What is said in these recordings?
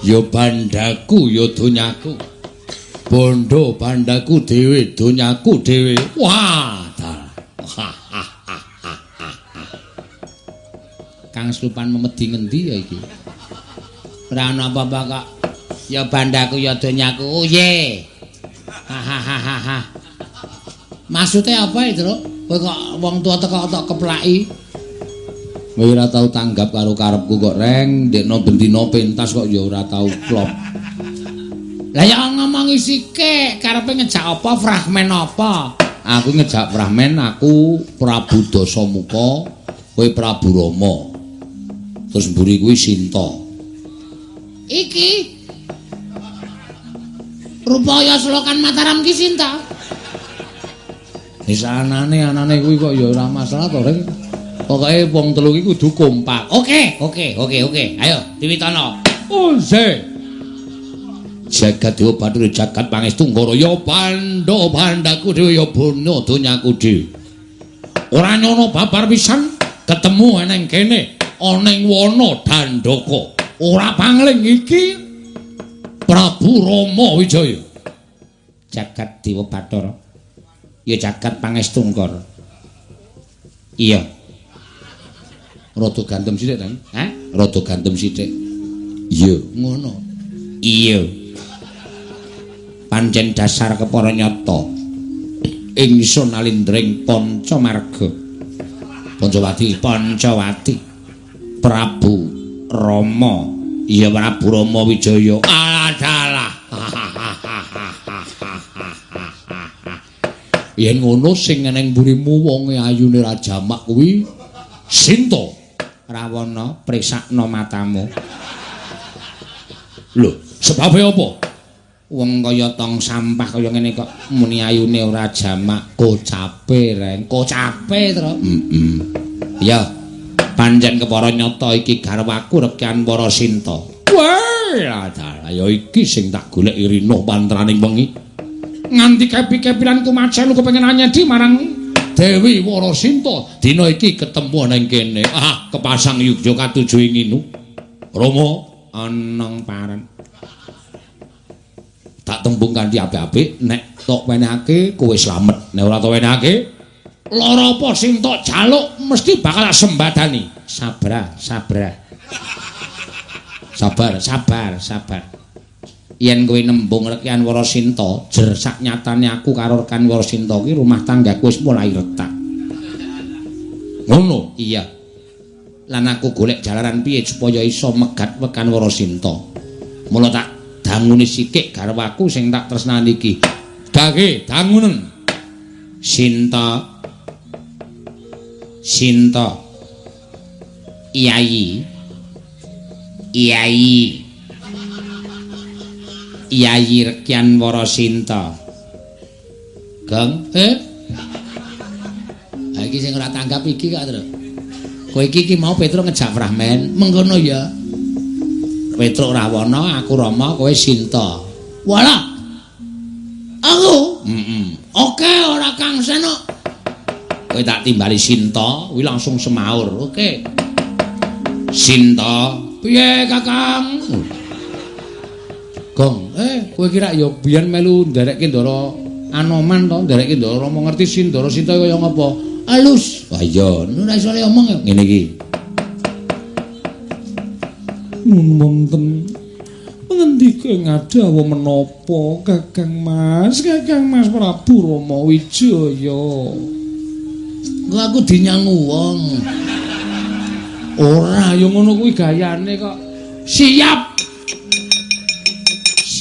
Ya bandaku ya donyaku. Bondo bandaku dhewe, donyaku dhewe. Wah, Kang Slupan memedi ngendi ya iki? Ora ana apa-apa kok. Ya bandaku ya donyaku. Oh ye. Hahaha. Maksude apa itu, Truk? Kowe kok wong tuwa teko tok keplaki? Kowe ora tau tanggap karo karepku kok, Reng. Ndekno bendina pentas kok ya ora tau klop. Lah ya ngomongi sithik, karepe ngejak apa, fragmen apa? Aku ngejak fragmen aku Prabu Dasamuka, kowe Prabu Rama. Terus mburi kuwi Sinta. Iki rupaya Selokan Mataram ki Sinta. Wis anane kuwi kok ya ora masalah to, Reng. Pokoke wong telu iki kudu kompak. Oke, oke, oke, oke. Ayo diwitono. Oze. Jagat Dewa Bathara jagat pangestu Nggara ya pandha bandaku dhewe ya bono donyaku dhewe. Ora nyono babar pisan ketemu eneng kene ana ing wana Dandaka. Ora pangling iki Prabu Rama Wijaya. Jagat Dewa Bathara. Ya jagat pangestu Nggara. Iya. Rada gantem sithik, Tang. Hah? Rada gantem sithik. Iya, ngono. Iya. Pancen dasar kepara nyata. Ingsun alindring panca marga. Pancawati, Pancawati. Prabu Rama. Iya Prabu Rama Wijaya. Adalah. Yen ngono sing eneng mburimu wonge ayune ra jamak kuwi Sinta. Rawana prisakna matamu. Lho, sebabe apa? Wong kaya tong sampah kaya ngene kok muni ayune ora jamak, kocape Reng, kocape, Tru. Heeh. Ya, pancen kepara nyata iki garwaku Rekyan Warasinta. Wah, dalah ya iki sing tak golek rino pantraning wengi. Nganti kepi-kepilan kumacen kepengin anyedi marang Dewi Warasinta. Dina iki ketemu ana ing kene. Ah, kepasang yugya katuju ing nginu. Rama anang paren. Tak tembung kanthi apik-apik, nek tok wenehake kowe slamet. Nek ora tok wenehake, lara apa sing tok jaluk mesti bakal tak sembadani. Sabra, sabra. Sabar, sabar, sabar. Yen kowe nembung Rekyan Warasinta, jer sak nyatane aku karo Rekan Warasinta ki rumah tanggaku wis mulai retak. Ngono? Iya. Lan aku golek jalaran piye supaya iso megat Rekan Warasinta. Mula tak dangune sikik garwaku sing tak tresnani iki. Dage, dangunen. Sinta. Sinta. Yai. Yai. Yayi Rekyan Warasinta. Gong, eh? Ha iki sing ora tanggap iki kok, Tru. Kowe iki iki mau Petro ngejak fragmen, mengkono ya. Petro Rawana, aku Rama, kowe Sinta. Walah. Aku? Heeh. Oke, ora Kang Seno. Kowe tak timbali Sinta, kuwi langsung semaur. Oke. Sinta, piye Kakang? Gong, kowe kira ya biyen melu nderekke Ndara Anoman to, nderekke Ndara Rama ngerti Sindara Sinta kaya ngapa? Alus. Wah iya, ora iso le omong ya ngene iki. Nun wonten ngendika ngadhawa menapa Kakang Mas, Kakang Mas Prabu Rama Wijaya. Engko aku dinyangu wong. Ora, ya ngono kuwi gayane kok. Siap.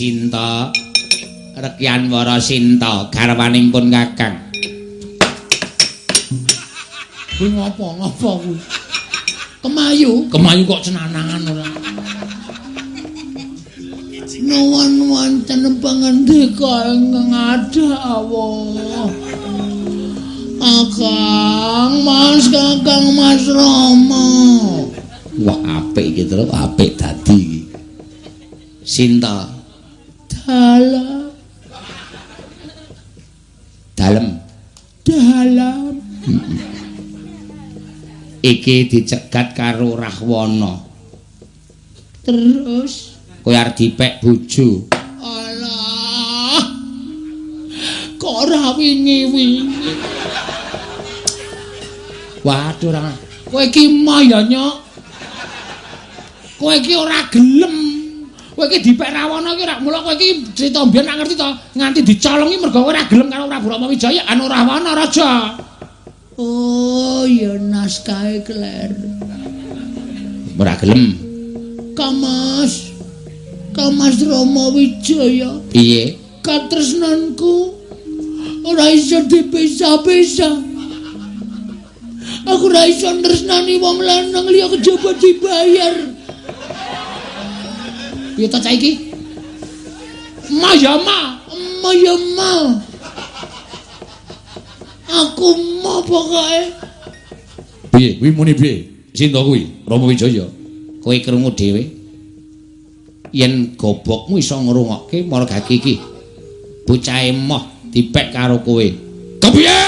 Sinta Rekyan Warasinta garwanipun Kakang. Kuwi ngopo? Ngopo kuwi? Kemayu, kemayu kok cenanangan ora. Nuwun wonten pangandika ingkang adhawuh. Kakang Mas, Kakang Mas Rama. Wah, apik iki, Tru, apik dadi iki. Sinta. Dalam. Dalem. Dalam. Iki dicegat karo Rahwana. Terus Kowe arep dipek bojo. Alah. Kok ora wingi-wingi. Waduh ora. Kowe iki moh ya, Nyok. Kowe iki ora gelem. Kowe iki dipek Rawana iki ora mula kowe iki crita mbiyen tak ngerti to, nganti dicolongi mergo kowe ora gelem karo Prabu Rama Wijaya anu Rawana raja. Oh, ya naskahe kleru. Ora gelem. Kamas. Kamas Rama Wijaya. Piye? Katresnanku ora iso dipisah-pisah. Aku ora iso nresnani wong lanang liya kejaba dibayar. Piye ta cah iki? Ma ya ma, ma ya ma. Aku ma pokoke. Piye? Kuwi muni piye? Sinta kuwi, Rama Wijaya. Kowe krungu dhewe. Yen gobokmu iso ngrungokke margake iki. Bocahe moh dipek karo kowe. Kepiye?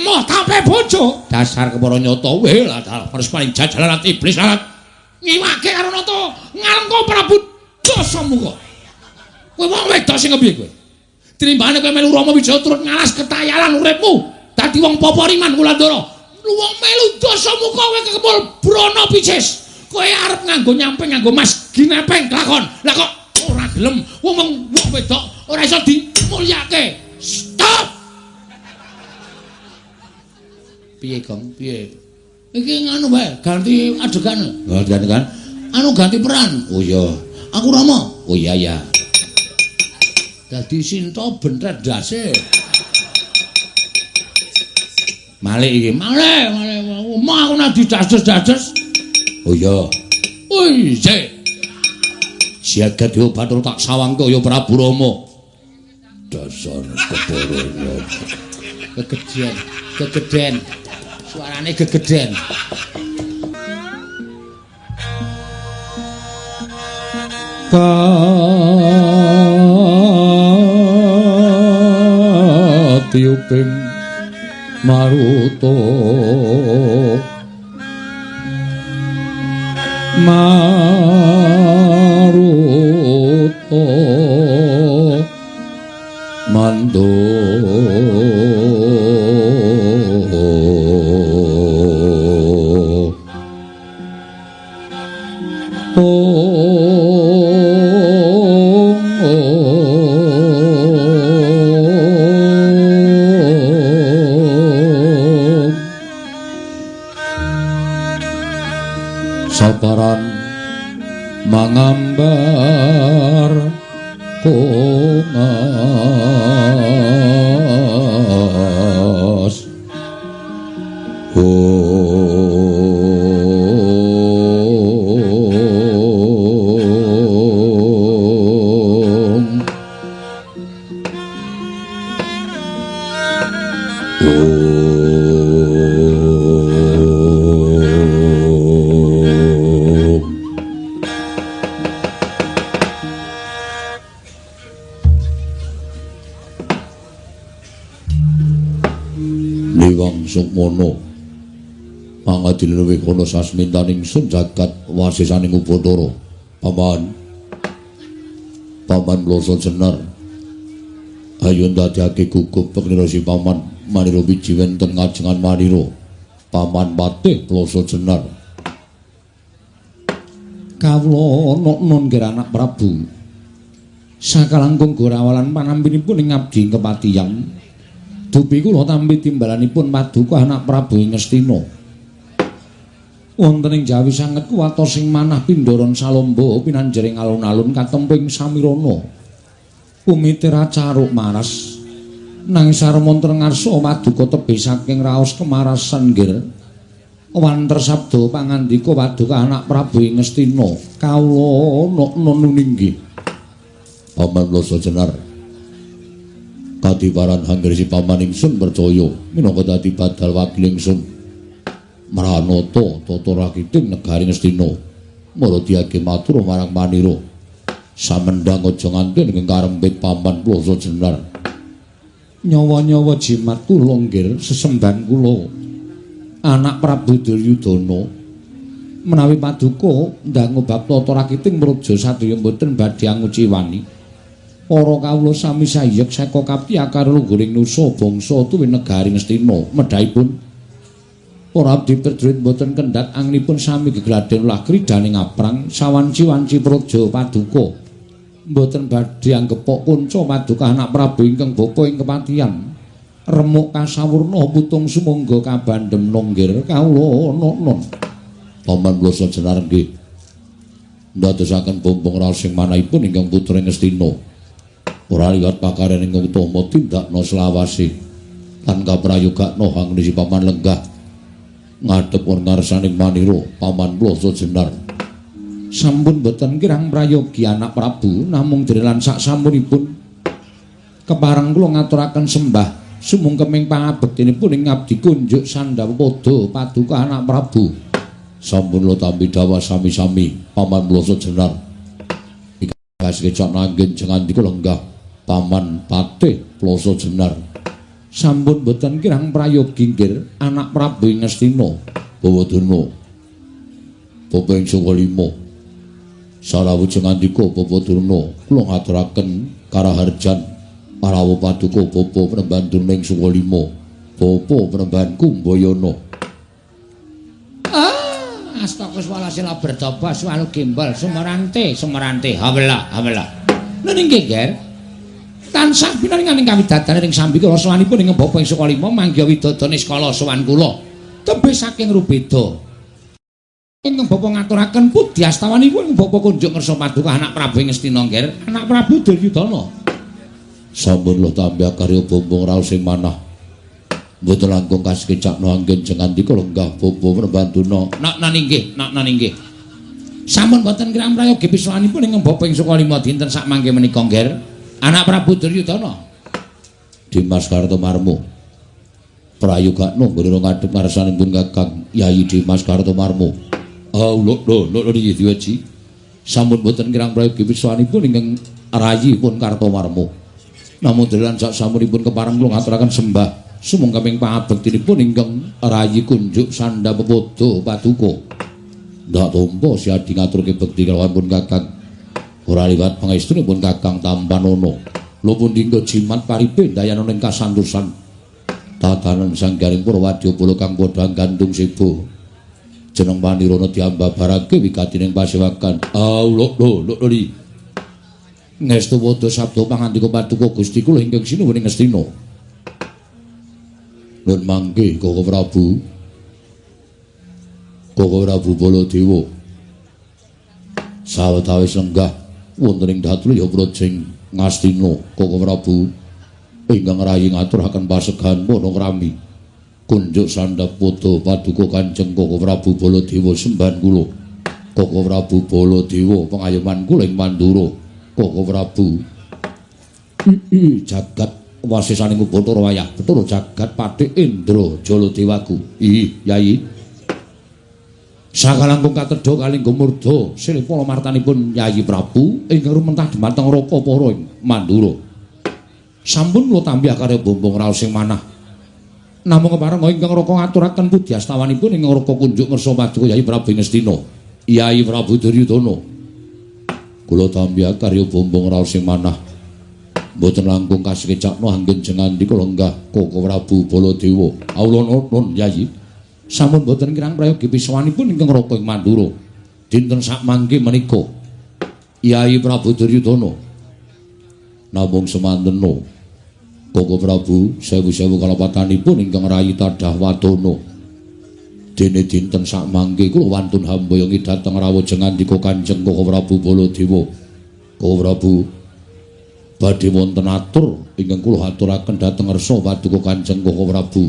Moh tape bojo. Dasar kepara nyata weh lah harus paling jajalan iblis lalat. Ngiwake karo nata ngalengka Prabu Dasamuka. Kowe wong wedok sing kepiye kowe? Tinimbane kowe melu Rama Wijaya turut ngalas ketayalan uripmu. Dadi wong poporiman Wulandara. Wong melu Dasamuka kowe kekepul brana picis. Kowe arep nganggo nyamping nganggo mas ginepeng kelakon. Lah kok ora gelem wong wong wedok ora iso dimulyake. Stop. Piye, Gong? Piye? Iki nganu wae, ganti adegan. Ganti adegan. Anu ganti peran. Oh iya. Aku Rama. Oh iya ya. Dadi Sinta bentret ndase. Malik iki. Malik, malik. Omah aku nak didados-dados. Oh iya. Oi, jek. Jagat Dewa Bathara tak sawang kaya Prabu Rama. Dasar kepara. Gegeden, gegeden. Suarane gegeden. Katiyuping maruta maruta mando sabaran mangambar kongas Sukmono mangadil luwih kono sasmintaning sun jagat wasisaning Upacara. Paman Paman Ploso Jenar ayo ndadekake gugup pengira si paman manira wiji wonten ngajengan manira Paman Patih Ploso Jenar. Kawula nok-non nggih anak Prabu sakalangkung gorawalan panampinipun ing abdi kepatiyan. Dupi kula tampi timbalanipun paduka anak Prabu ing Ngastina. Wonten ing Jawi sanget kuwatos ing manah pindharan salamba pinanjering alun-alun katemping samirana. Umite racaruk maras nanging sarmontra ngarsa paduka tebih saking raos kemarasan nggir. Wanter sabda pangandika paduka anak Prabu ing Ngastina. Kawula nok-non nuninggi. Paman Ploso Jenar kadiparan hangger si paman ingsun percaya minangka dadi badal wakil ingsun mranata tata rakiting negari Ngastina mara diage matur marang manira samendhang aja nganti ing karempit paman Ploso Jenar. Nyawa-nyawa jimat kula nggir sesembahan kula anak Prabu Duryudana Menawi paduka ndangu bab tata rakiting praja sadaya mboten badhe anguciwani. Para kawula sami sayek seka kapti akar lungguring nusa bangsa tuwin negari Ngastina. Medhahipun para abdi prajurit mboten kendhat anginipun sami gegladen ulah kridaning aprang sawanci-wanci praja paduka. Mboten badhe anggepok kunca paduka anak Prabu ingkang bapa ing kepatihan. Remuk kasawurna putung sumangga kabandhem nonggir kawula nonon. Paman Ploso Jenar nggih ndadosaken bombong raos sing manahipun ingkang putra Ngastina. Ora liwat pakaryan ingkang utama tindakna selawase lan kaprayogakna hangnisi paman lenggah ngadhep ngarsaning manira Paman Ploso Jenar. Sampun boten kirang prayogi anak Prabu, namung dene lan sak sampunipun kepareng kula ngaturaken sembah sumungkeming pangabektinipun ing ngabdi kunjuk sandhapada paduka anak Prabu. Sampun lo tampi dawah sami-sami Paman Ploso Jenar. Ikas kecak nanggen jengandika lenggah Paman Patih Ploso Jenar. Sampun boten kirang prayogi nggir anak Prabu ing Ngastina. Bawa Durna bapa ing saka lima. Sarawujeng andika Bapa Durna kula ngaturaken karaharjan parawuh paduka bapa Panembahan Durna ing saka lima. Bapa Panembahan Kumbayana. Astaka swala berdaba swalu gembol sumerante sumerante hawela hawela. Nggih nggih Ger. Tansah pinaringan ing kawidadaran ing sambika sowanipun ing bapa ing saka lima manggiha widodane niskala sowan kula. Tebih saking rubeda. Ingkang bapa ngaturaken pudi astawanipun ing bapa kunjuk ngersa paduka anak Prabu ing Ngastina Nger, anak Prabu Duryudana. Sampun lo tampi karya bombong raos sing manah. Mboten langkung kasekecakno anggen jengandika lenggah bapa Panembahan Durna. Nak nggih, nak nggih. Sampun boten kirang prayogi piswanipun ing bapa ing saka lima dinten sak mangke menika Nger, anak Prabu Duryudana. Dimas Kartomarmo. Prayogakno nggone ngadhep ngarsanipun Kakang Yayi Dimas Kartomarmo. Ah lho lho lho diweji. Sampun boten kirang prayogi piswanipun ingkang rayi pun Kartomarmo. Namung dalan sak sampunipun kepareng kula ngaturaken sembah sumangga pangabektinipun ingkang rayi kunjuk sandhapada paduka. Ndak tampa siadi ngaturke bekti kalawan pun Kakang. Ora liwat pangestunipun Kakang Tampanana. Lho pundi engko jimat paripe ndayana ing kasantosan. Tatanan sanggaring para wadyabala kang padha gantung seba. Jeneng Panirana diambabarake wigatining pasewakan. Ah lho lho lho li. Ngestu padha sabda pangandika paduka Gusti kula ingkang sinuwun ing Ngastina. Nun mangke Koko Prabu. Koko Prabu Baladewa. Sawetawis lenggah wonten ing Datulya Brajing Ngastina Koko Prabu ingkang rayi ngaturaken pasegahan panakrami. Kunjuk sandhap padha paduka Kanjeng Koko Prabu Baladewa sembahan kula. Koko Prabu Baladewa pangayoman kula ing Mandura. Koko Prabu jagat wasisaning Bathara wayah Bathara jagat Patih Indra Jaladewaku. Ih Yayi. Sakalangkung katedha kalingga murda silih palamartanipun Yayi Prabu ingkang rumentah dhumateng Raka para ing Mandura. Sampun kula tampi akarya bombong raos sing manah. Namung kepareng ingkang Raka ngaturaken pudi astawanipun ingkang Raka kunjuk ngersa paduka Yayi Prabu Ngastina. Yayi Prabu Duryudana. Kula tampi akarya bombong raos sing manah. Mboten langkung kasekecakno anggen jengandika lenggah Koko Prabu Baladewa. Awula nun Yayi. Sampun boten kirang prayogi piswanipun ingkang Raka ing Mandura. Dinten sak mangke menika Yayi Prabu Duryudana. Namung semantena Koko Prabu sewu-sewu kalapatanipun ingkang rayi tadah wadana. Dene dinten sak mangke kula wantun hambayangi dhateng rawuh jengandika Kanjeng Koko Prabu Baladewa. Koko Prabu badhe wonten atur ingkang kula aturaken dhateng ngersa paduka Kanjeng Koko Prabu.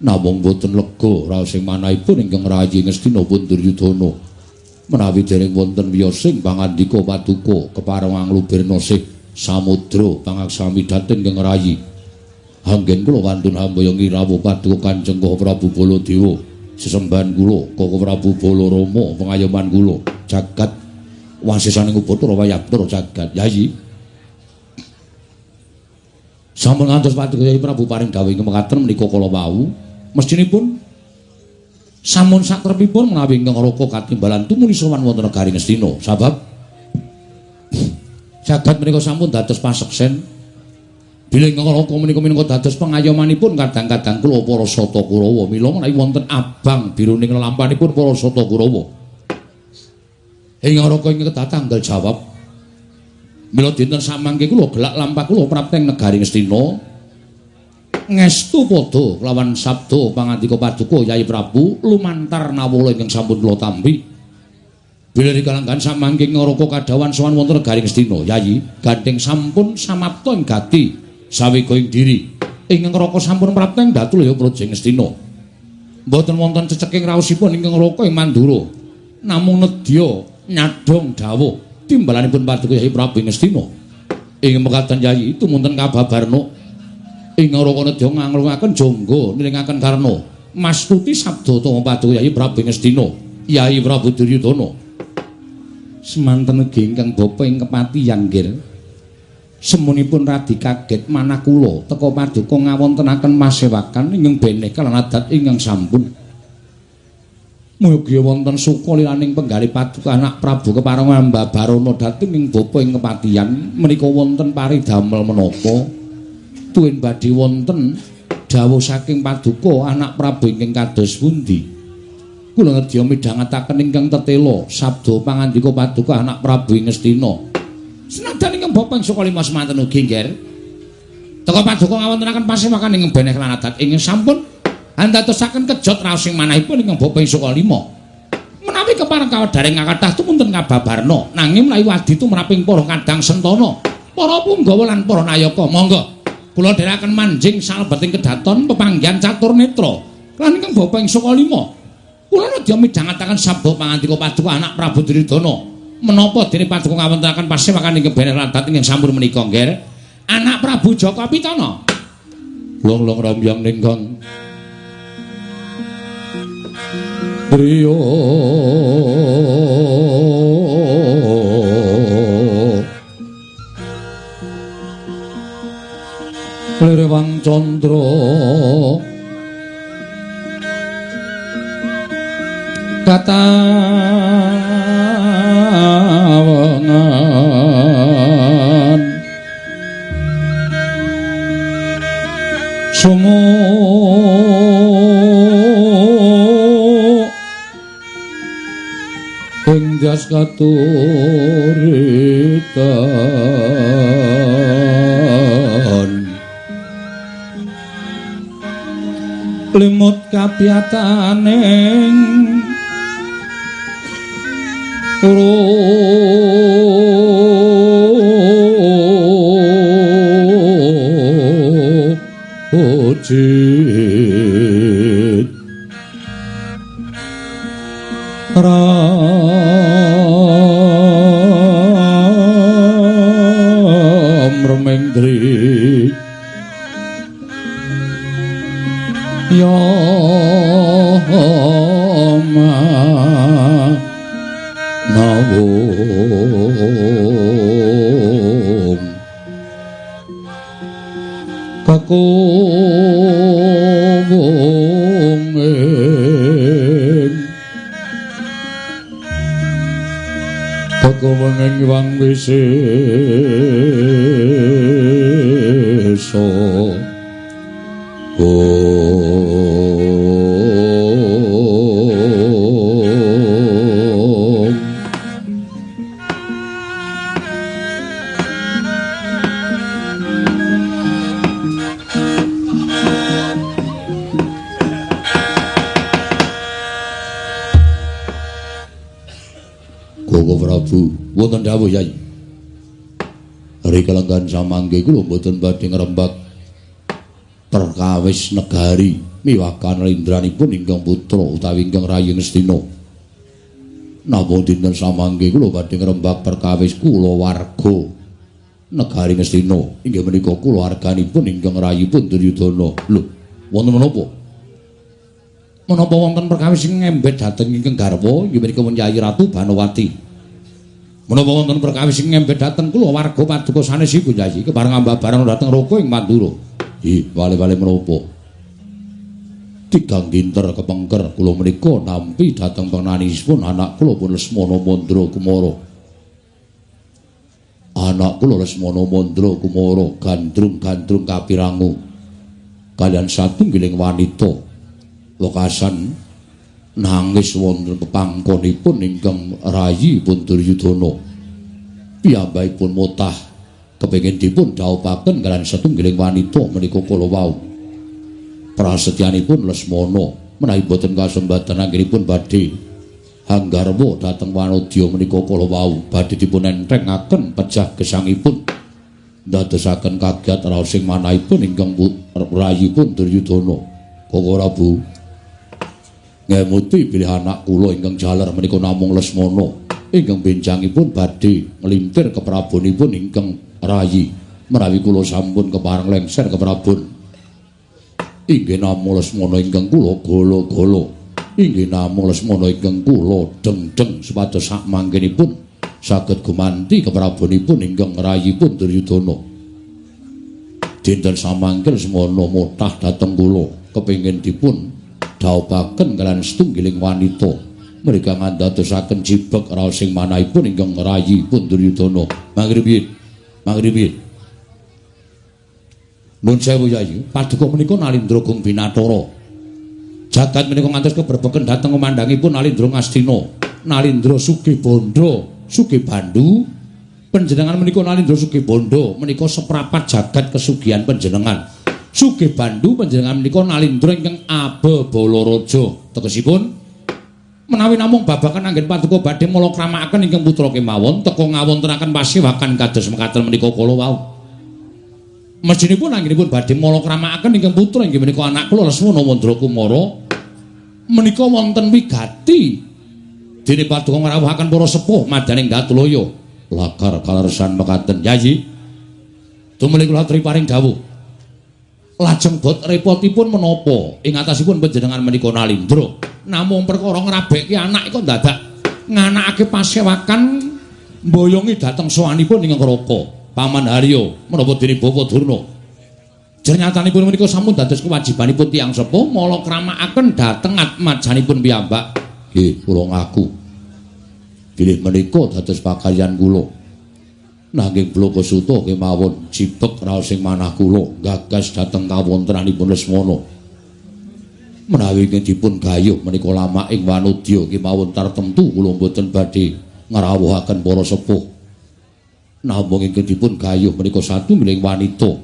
Namung boten lega raos sing manahipun ingkang rayi Ngastina pun Duryudana. Menawi dereng wonten wiyosing pangandika paduka kepareng anglubirna sih samudra pangaksami dhateng ingkang rayi. Anggen kula wantun hambayangi rawuh paduka Kanjeng Koko Prabu Baladewa. Sesembahan kula Koko Prabu Balarama pangayoman kula jagat wasisaning Bathara wayah Bathara jagat. Yayi. Sampun ngantos paduka Yayi Prabu paring dawuh ing mekaten menika kala wau mestinipun Sampun sakrepipun menawi ingkang Raka katimbalan tumuli sowan wonten negari Ngastina. Sabab jagat menika sampun dados paseksen. Bilih ingkang Raka menika minangka dados pengayomanipun kadang-kadang kula para Sata Kurawa. Mila menawi wonten abang biruning lelampanipun para Sata Kurawa. Ingkang Raka ingkang kedah tanggal jawab. Mila dinten samangke kula gelak lampah kula prapteng negari Ngastina. Ngestu padha kelawan sabda pangandika paduka Yai Prabu lumantar nawala ingkang sampun kula tampi. Bilih kalanggan samangke Raka kadhawan sowan wonten negari Ngastina, Yai gandheng sampun samapta ing gati sawega ing diri. Ingkang Raka sampun prapteng datulaya praja Ngastina. Mboten wonten ceceking raosipun ingkang Raka ing Mandura. Namung nedya nyadhong dawuh timbalanipun paduka Yai Prabu Ngastina. Ing mekaten Yai tumunten kababarna ing Raka nedya nganglungaken jangga nilingaken karna mastuti sabda utawa paduka Yai Prabu Ngastina, Yai Prabu Duryudana. Semanten ugi ingkang bapa ing kepatihan nggih. Semunipun radi kaget manah kula teka paduka ngawontenaken masewakan ingkang beneh kalan adat ingkang sampun. Mugi wonten suka lilaning penggalih paduka anak Prabu kepareng ambabarana dhateng ing bapa ing kepatihan menika wonten paridamel menapa? Tuwin badhe wonten dawuh saking paduka anak Prabu ingkang kados pundi? Kula nedya midhangetaken ingkang tetela sabda pangandika paduka anak Prabu ing Ngastina. Senajan ingkang bapa ing Sukalima semanten ugi nggih. Teka paduka ngawontenaken pasewakan ingkang beneh lan adat ingkang sampun andadosaken kejot raos ing manahipun ingkang bapa ing Sukalima. Menawi kepareng kawedaring kathah tumunten kababarna, nanging menawi wadi tumraping para kadang sentana, para punggawa lan para nayaka, monggo kula dherekaken manjing salebeting kedaton pepanggihan catur netra lan ingkang bapa ing Sukalima. Kula nedya midhangetaken sabda pangandika paduka anak Prabu Duryudana. Menapa dene paduka ngawontenaken pasewakan ingkang beneh lan adat ingkang sampun menika nggih? Anak Prabu Jaka Pitana. Long-long rambyang ningkang driya lirewang candra katawengan sumu ing jas katuritan limut kapiyataning rujit ram remendri ya nawung kakuwung kakuwung ing wang wisesa. Koko Prabu, wonten dawuh Yai. Rikalenggan samangke kula mboten badhe ngrembak perkawis negari miwah kanalindranipun ingkang putra utawi ingkang rayi Ngastina. Namung dinten samangke kula badhe ngrembak perkawis kulawarga negari Ngastina. Inggih menika kulawarganipun ingkang rayipun Duryudana. Lho, wonten menapa? Menapa wonten perkawis sing ngembet dhateng ingkang garwa inggih menika Yayi Ratu Banowati. Menapa wonten perkawis sing ngembet dhateng kulawarga paduka sanesipun Yayi kepareng ambabaran dhateng Raka ing Mandura. Ih, wale-wale menapa? Tigang dinter kepengker kula menika nampi dhateng penanipun anak kula pun Lesmana Mandra Kumara. Anak kula Lesmana Mandra Kumara gandrung-gandrung kapirangu kalian satunggiling wanita wekasan nangis wonten pepangkonipun ingkang rayi pun Duryudana. Piyambakipun motah kepengin dipun dhawuhaken kalian satunggiling wanita menika kala wau. Prasetyanipun Lesmana menawi boten kasembatan anggenipun badhe hanggarwa dhateng wanodya menika kala wau badhe dipun enthengaken pejah gesangipun ndadosaken kagiat raos sing manahipun ingkang rayipun Duryudana. Koko Prabu ngemuti bilih anak kula ingkang jaler menika namung Lesmana ingkang benjangipun badhe nglintir keprabonipun ingkang rayi menawi kula sampun kepareng lengser keprabon. Inggih namung Lesmana ingkang kula gala-gala, inggih namung Lesmana ingkang kula deng-deng supados sak mangkenipun saged gumanti keprabonipun ingkang rayipun Duryudana. Dinten samangke Lesmana motah dhateng kula kepengin dipun dhawuhaken kalian setunggiling wanita mereka ngandadosaken jibeg raos sing manahipun ingkang rayipun Duryudana. Mangripiye? Mangripiye? Nun sewu Yayi, paduka menika Nalindra Gung Binatara. Jagat menika ngantos keberbeken dhateng memandangipun Nalindra Ngastina, Nalindra Sugih Bandha, Sugih Bandu. Panjenengan menika Nalindra Sugih Bandha menika seprapat jagat kesugihan panjenengan. Sugih Bandu panjenengan menika Nalindra ingkang Abebalaraja. Tegesipun menawi namung babagan anggen paduka badhe malakramakaken ingkang putra kemawon teka ngawontenaken pasewakan kados mekaten menika kala wau. Mestinipun anggenipun badhe malakramakaken ingkang putra inggih menika anak kula Lesmana Mandra Kumara menika wonten wigati dene paduka ngrawuhaken para sepuh madyaning Datulaya. Lakar kaleresan mekaten Yayi. Tumuli kula aturi paring dawuh. Lajeng bot repotipun menapa ing atasipun panjenengan menika Nalindra namung perkara ngrabekke anak kok dadak nganakake pasewakan mboyongi dhateng sowanipun ingkang Raka. Paman Haryo menapa dene Bapak Durna. Jernyatanipun menika sampun dados kewajibanipun tiyang sepuh malakramakaken dhateng atmajanipun piyambak. Nggih, kula ngaku. Bilih menika dados pakaryan kula. Nanging Blaka Suta kemawon jibeg raos sing manah kula gagas dhateng kawontenanipun Lesmana. Menawi ingkang dipun gayuh menika lamak ing wanodya kemawon tartemtu kula mboten badhe ngrawuhaken para sepuh. Namung ingkang dipun gayuh menika satunggiling wanita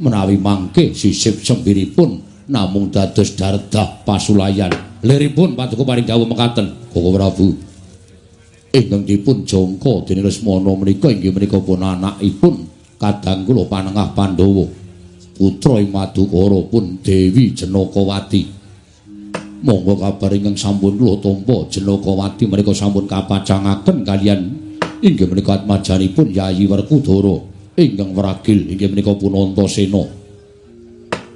menawi mangke sisip sembiripun namung dados dardah pasulayan. Liripun paduka paring dawuh mekaten, Koko Prabu. Ingkang dipun jangka dening Lesmana menika inggih menika pun anakipun kadang kula panengah Pandhawa, putra ing Madukara pun Dewi Janakawati. Monggo kabar ingkang sampun kula tampa Janakawati menika sampun kapacangaken kalian inggih menika atmajanipun Yayi Werkudara ingkang wragil inggih menika pun Antasena.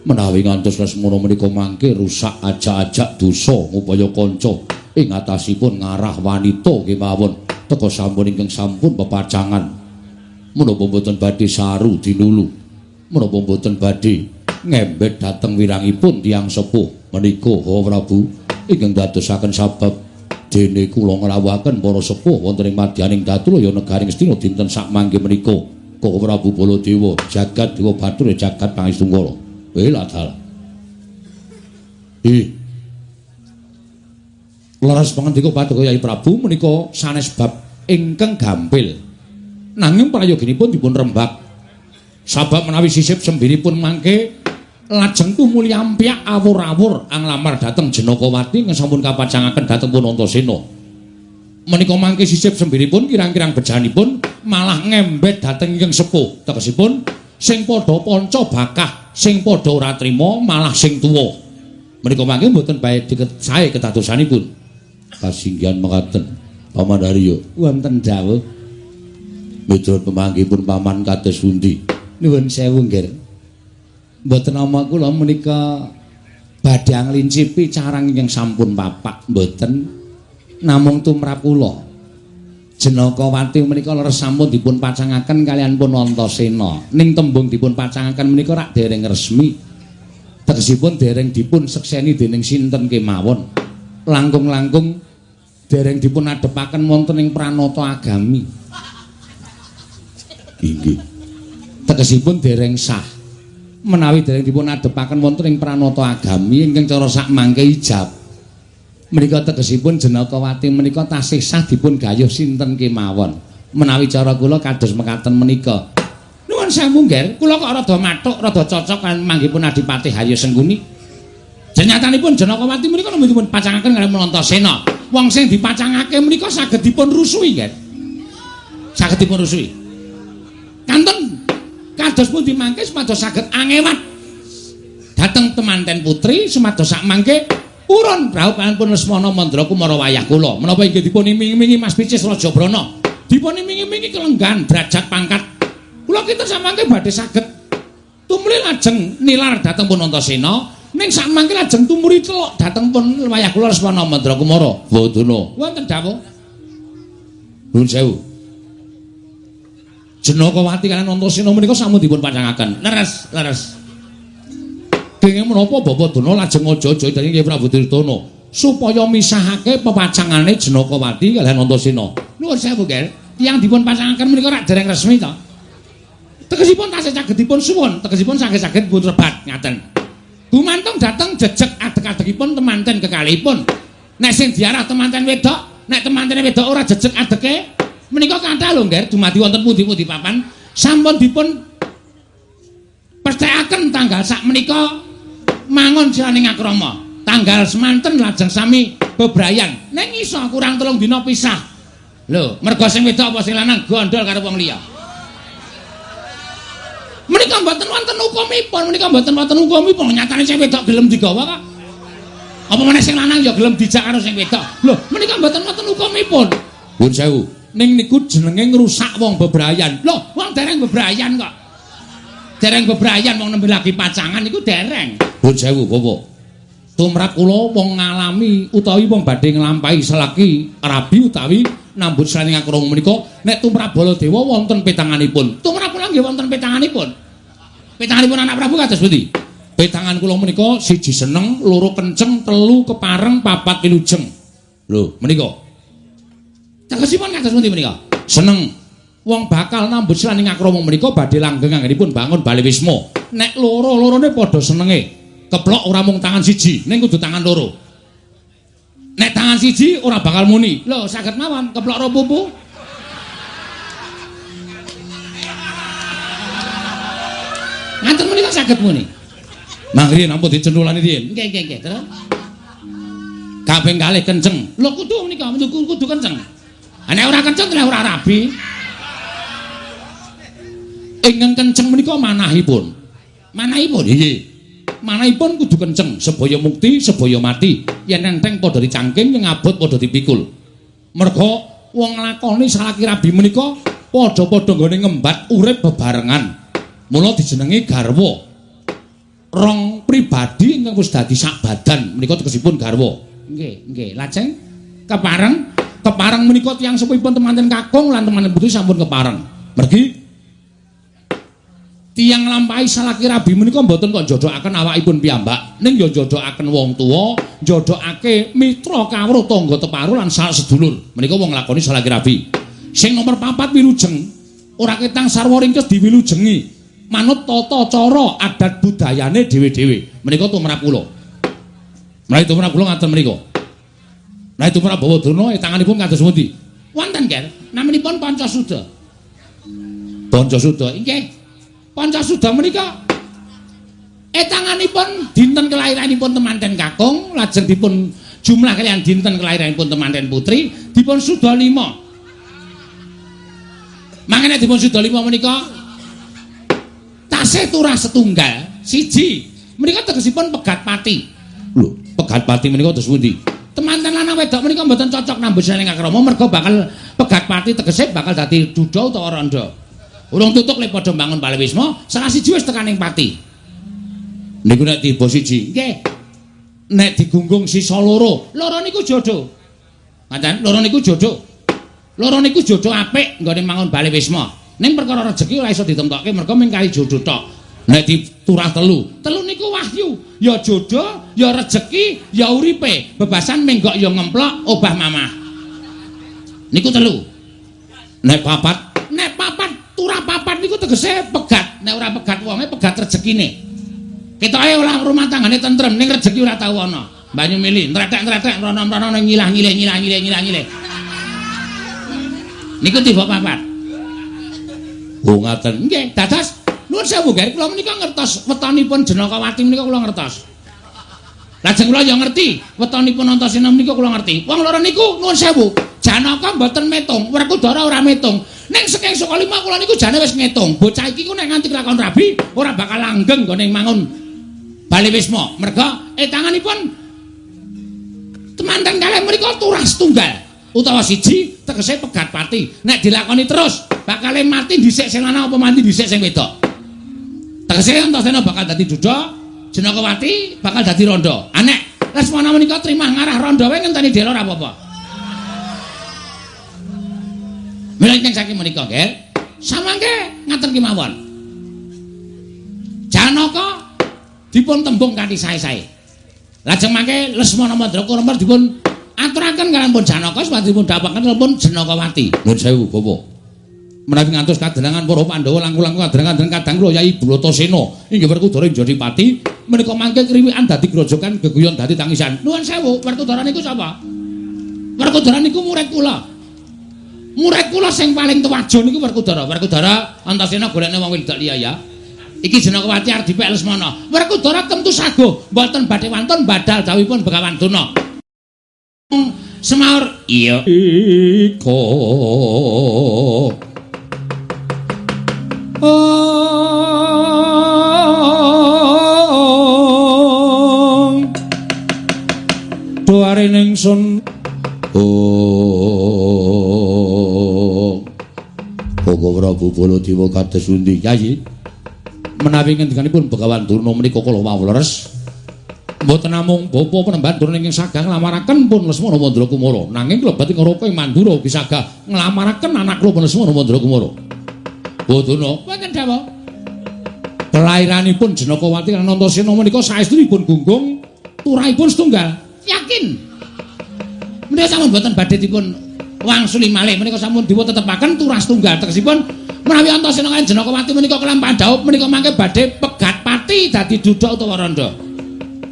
Menawi ngantos Lesmana menika mangke rusak ajak-ajak dosa ngupaya kanca ing atasipun ngarah wanita kemawon teka sampun ingkang sampun pepacangan. Menapa mboten badhe saru dinulu, menapa mboten badhe ngembet dhateng wirangipun tiyang sepuh menika Koko Prabu ingkang dadosaken sabab dene kula ngrawuhaken para sepuh wonten ing madyaning Datulaya negaring Ngastina dinten sakmangke menika. Koko Prabu Baladewa jagat dewa bathara jagat pangestungkara. Weladal. Ih. Leres pangandika paduka Yayi Prabu menika sanes bab ingkang gampil. Nanging prayoginipun dipun rembak. Sabab menawi sisip sembiripun mangke lajeng tumuli ampyak awur-awur anglamar dhateng Janakawati ingkang sampun kapacangaken dhateng pun Antasena. Menika mangke sisip sembiripun kirang-kirang bejanipun malah ngembet dhateng ingkang sepuh. Tegesipun sing padha panca bakah, sing padha ora trima malah sing tuwa. Menika mangke mboten bae sae kedadosanipun. Kasinggihan mekaten Paman Haryo. Wonten dawuh. Miturut pemanggihipun paman kados pundi? Nuwun sewu nggih. Mboten nama kula menika badhe nglincipi carang ingkang sampun papak mboten namung tumrap kula. Janakawati menika leres sampun dipun pacangaken kalian pun Antasena. Ning tembung dipun pacangaken menika rak dereng resmi. Tegesipun Tegesipun dereng dipun sekseni dening sinten kemawon. Langkung-langkung dereng dipun adepaken wonten ing pranata agami. Inggih. Tegesipun dereng sah. Menawi dereng dipun adepaken wonten ing pranata agami ingkang cara sak mangke ijab. Menika tegesipun Janakawati menika tasih sah dipun gayuh sinten kemawon. Menawi cara kula kados mekaten menika. Nuwun sewu nggih, kula kok rada mathuk, rada cocok kan manggihipun Adipati Haryo Sengkuni. Jenyatanipun Janakawati menika nembe dipun pacangaken kaliyan Antasena. Wong sing dipacangake menika saged dipun rusuhi nggih. Saged dipun rusuhi. Kantun kados pundi mangke supados saged angewat dhateng temanten putri supados sak mangke purun rauh pun Lesmana Mandra Kumara wayah kula. Menapa inggih dipun iming-imingi Mas Picis Raja Brana. Dipun iming-imingi kelenggan derajat pangkat. Kula kinten samangke badhe saged tumuli lajeng nilar dhateng pun Antasena, ning samangke lajeng tumuli telok dhateng pun wayah kula Lesmana Mandra Kumara. Bodana. Wonten dawuh. Nuwun sewu. Janakawati kaliyan Antasena menika sampun dipun pacangaken. Leres, leres. Kenging menapa Bapak Dana lajeng aja-aja dening Kyai Prabu Duryudana supaya misahake pepacangane Janakawati kaliyan Antasena. Nuwun sewu, Ger. Tiyang dipun pacangaken menika rak dereng resmi to. Tegesipun tasih saged dipun suwun, tegesipun saged-saged dipun rebat ngaten. Gumantung dhateng jejeg adeg-adegipun temanten kekalihipun. Nek sing diarah temanten wedok, nek temantene wedok ora jejeg adege, menika kathah lho, Nger, dumadi wonten pundi-pundi papan sampun dipun pesthekaken tanggal sak menika mangun siraning akrama. Tanggal semanten lajeng sami bebrayan. Ning iso kurang 3 dina pisah. Lho, mergo sing wedok apa sing lanang gondol karo wong liya. Menika mboten wonten hukumipun, menika mboten wonten hukumipun. Nyatane sing wedok gelem digawa kok. Apa meneh sing lanang ya gelem dijak karo sing wedok. Lho, menika mboten wonten hukumipun. Nuwun sewu. Ning niku jenenge ngrusak wong bebrayan. Lho, wong dereng bebrayan kok. Dereng bebrayan wong nembe lagi pacangan niku dereng. Nuwun sewu, Bapak. Tumrap kula wong ngalami utawi wong badhe nglampahi salaki rabi utawi nambut siraning akrama menika nek tumrap Baladewa wonten petanganipun. Tumrap kula nggih wonten petanganipun. Petanganipun anak Prabu kados pundi? Petangan kula menika siji seneng, loro kenceng, telu kepareng, papat wilujeng. Lho, menika. Tegesipun kados pundi menika? Seneng. Wong bakal nambut siraning akrama menika badhe langgeng anggenipun bangun bale wisma. Nek loro-lorone padha senenge, keplok ora mung tangan siji, ning kudu tangan loro. Nek tangan siji ora bakal muni. Lho, saged mawon keplok ro pupu. Ngaten menika saged muni. Mang riyen ampun dicentulani riyen. Nggih, nggih, nggih. Terus kaping kalih kenceng. Lho kudu menika kudu kenceng. Nek ora kenceng lha ora rabi. Ingkang kenceng menika manahipun. Manahipun nggih. Manahipun kudu kenceng, sebaya mukti, sebaya mati. Yen enteng padha dicangking, yen abot padha dipikul. Merga wong nglakoni salaki rabi menika padha-padha nggone ngembat urip bebarengan. Mula dijenengi garwa. Rong pribadi ingkang wis dadi sak badan menika tegesipun garwa. Nggih, nggih. Lajeng kepareng, kepareng menika tiyang sepuhipun temanten kakung lan temanten putri sampun kepareng. Mergi tiyang nglampahi salaki rabi menika mboten kok njodhokaken awakipun piyambak, ning ya njodhokaken wong tuwa, njodhokake mitra kawruh tangga teparo lan sak sedulur. Menika wong nglakoni salaki rabi. Sing nomor 4 wilujeng, ora ketang sarwa ringkes diwilujengi. Manut tata cara adat budayane dhewe-dhewe. Menika tumrap kula. Menawi tumrap kula ngaten menika. Menawi tumrap Bawadana tanganipun kados pundi? Wonten, Ger. Naminipun Pancasuda. Pancasuda inggih. Pancasuda menika etanganipun dinten kelahiranipun temanten kakung, lajeng dipun jumlah kaliyan dinten kelahiranipun temanten putri, dipun suda 5. Mangkane dipun suda 5 menika tasih turah setunggal, siji. Menika tegesipun pegat pati. Lho, pegat pati menika terus pundi? Temanten lanang wedok menika mboten cocok nambus ning akrama merga bakal pegat pati tegese bakal dadi duda utawa randha. Urung tutuk le padha mbangun bale wisma, salah siji wis tekaning pati. Niku nek tiba siji. Nggih. Nek digunggung sisa loro, loro niku jodoh. Ngaten, loro niku jodoh. Loro niku jodoh apik nggone mangun bale wisma. Ning perkara rejeki ora iso ditemtokke merga mung kali jodoh tok. Nek diturah telu, telu niku wahyu, ya jodoh, ya rejeki, ya uripe. Bebasan menggok ya ngemplok, obah mamah. Niku telu. Nek papat, nek papat turah papat niku tegese pegat. Nek ora pegat wonge pegat rezekine. Ketoke ora rumah tanggane tentrem, ning rejeki ora tau ana. Banyu mili, ntretek-ntretek mrono-mrono ngilah-ngilih ngilah-ngilih ngilah-ngilih. Niku tiba papat. Oh ngaten. Nggih, dados nuwun sewu nggih, kula menika ngertos wetonipun Janakawati menika kula ngertos. Lajeng kula ya ngerti wetonipun Antasena menika kula ngerti. Wong loro niku nuwun sewu, Janaka mboten metung, Werkudara ora metung. Ning saking saka lima kula niku jane wis ngetung. Bocah iki ku nek nganti kelakon rabi ora bakal langgeng nggone mangun Bale Wisma. Merga etanganipun temanten kalih mriku turah setunggal utawa siji tegese pegat pati. Nek dilakoni terus bakale mati dhisik sing lanang apa mati dhisik sing wedok. Tegese Antasena bakal dadi duda, Janakawati bakal dadi rondo. Anek Lesmana menika trimah ngarah rondo wae ngenteni dela ora apa-apa. Mila ingkang saking menika nggih, samangke ngaten kemawon. Janaka dipun tembung kanthi sae-sae. Lajeng mangke Lesmana Mandra Kurma dipun aturaken kaliyan pun Janaka supaya dipun dhapaken pun Janakawati. Nuwun sewu Bapak. Menawi ngantos kadelangan para Pandhawa langkung-langkung kadelangan kadang kula Yai Bratasena inggih Werkudara Jodipati menika mangke kriwikan dadi grojogan geguyon dadi tangisan. Nuwun sewu, Werkudara niku sapa? Werkudara niku murid kula. Murid kula sing paling tuwajo niku Werkudara. Werkudara Antasena golekne wong wedok liya ya. Iki Janakawati arep dipek Lesmana. Werkudara tentu saguh mboten badhe wantun badal dawuhipun Begawan Durna. Semaur iya iko. Doare ningsun oh Koko Prabu Baladewa kados pundi Kyai? Menawi ngendikanipun Begawan Durna menika kala wau leres mboten namung bapa Panembahan Durna ingkang sagah nglamaraken pun Lesmana Mandra Kumara, nanging klebet ing Raka ing Mandura ugi sagah nglamaraken anak kula pun Lesmana Mandra Kumara. Bodona wonten dawuh kelahiranipun Janakawati lan Antasena menika saestunipun gunggung turahipun setunggal. Yakin menika sampun mboten badhe dipun wangsuli malih, menika sampun dipun tetepaken turah setunggal. Tegesipun menawi Antasena kaliyan Janakawati menika kelampahan dhaup menika mangke badhe pegat pati dadi duda utawa randha.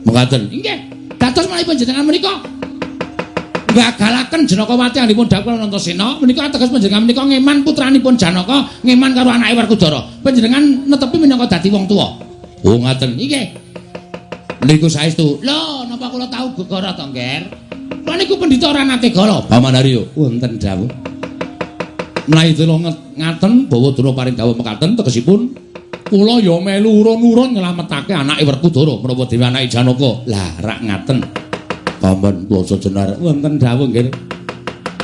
Mekaten. Nggih. Dados menawi panjenengan menika gagalaken Janakawati anggenipun dhaup kaliyan Antasena menika ateges panjenengan menika ngeman putranipun Janaka, ngeman karo anake Werkudara. Panjenengan netepi minangka dadi wong tuwa. Oh ngaten. Nggih. Niku saestu. Lho, napa kula tau gegara to, Ngger? Kula niku pendhita ora nate gala. Paman Haryo, wonten dawuh. Menawi kula ngaten bawa Durna paring dawuh mekaten tegesipun kula ya melu urun-urun nyelametake anake Werkudara menapa dhewe anake Janaka. Lah rak ngaten. Paman kula sejenar wonten dawuh nggih.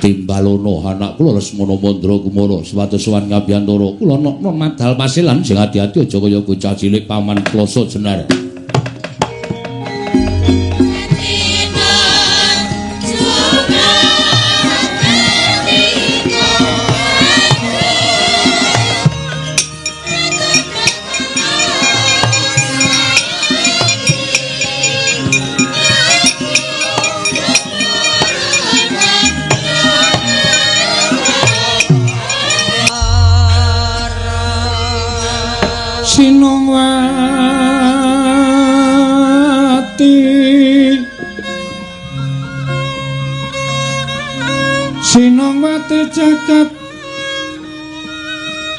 Timbalono anak kula Lesmana Mandra Kumara supados sowan ngabiyantara kula nokno madal pasilan sing ati-ati aja kaya bocah cilik paman kula sejenar. Sinongwati Sinongwati cakap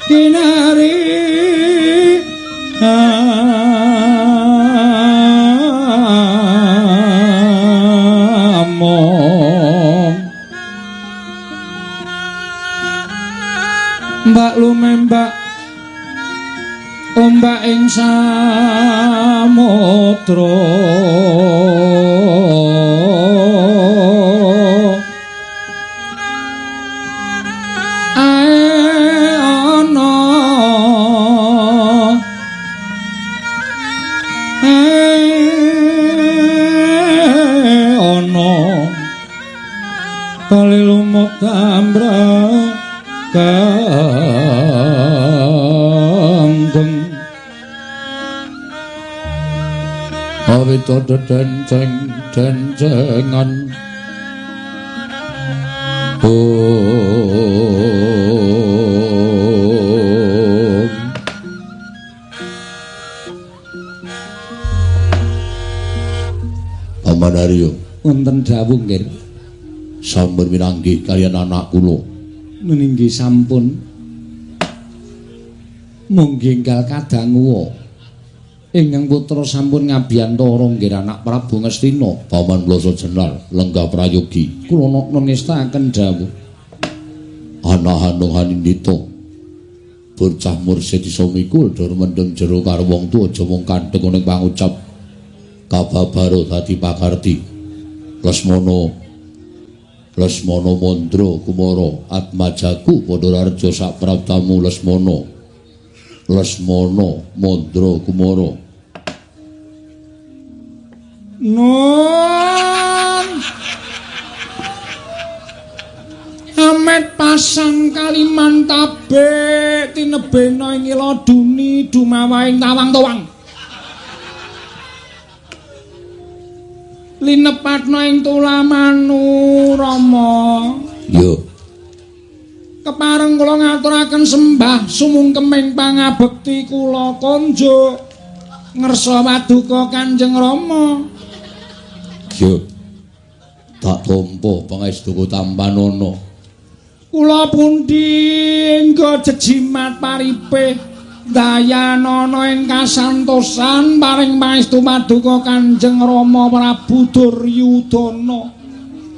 kinari among Mbak lumembak ombak ing samudra ae ana ana kali lumut ambrek kanggeng Pandita dedenceng dencengan. Paman Arya, wonten dawuh nggih. Sampun pinanggih kaliyan anak kula. Nggih sampun. Munggi enggal kadangu. Ingkang putra sampun ngabiyantara nggih anak Prabu Ngastina. Paman Blasa Jenar lenggah prayogi. Kula nangestaken dawuh. Ana Hanung Hanindita. Bocah mursid iso mikul dur mendem jero karo wong tuwa aja mung kandhek ning pangucap. Kababaro dadi pakarti. Lesmana Lesmana Mandra Kumara Atmajaku padha rareja sapraptamu Lesmana. Lesmana Mandra Kumara. Nun Amet pasang Kalimantabe tinebena ing ila duni dumawaing tawang-tawang. Linepatna ing tulamanu Rama. Yo. Kepareng kula ngaturaken sembah sumungkeming pangabekti kula konjuk ngersa paduka Kanjeng Rama. Yo. Tak tampa pangestuku tampanana. Kula pundi engga jejimat paripe dayanana ing kasantosan paring pangestu paduka Kanjeng Rama Prabu Duryudana.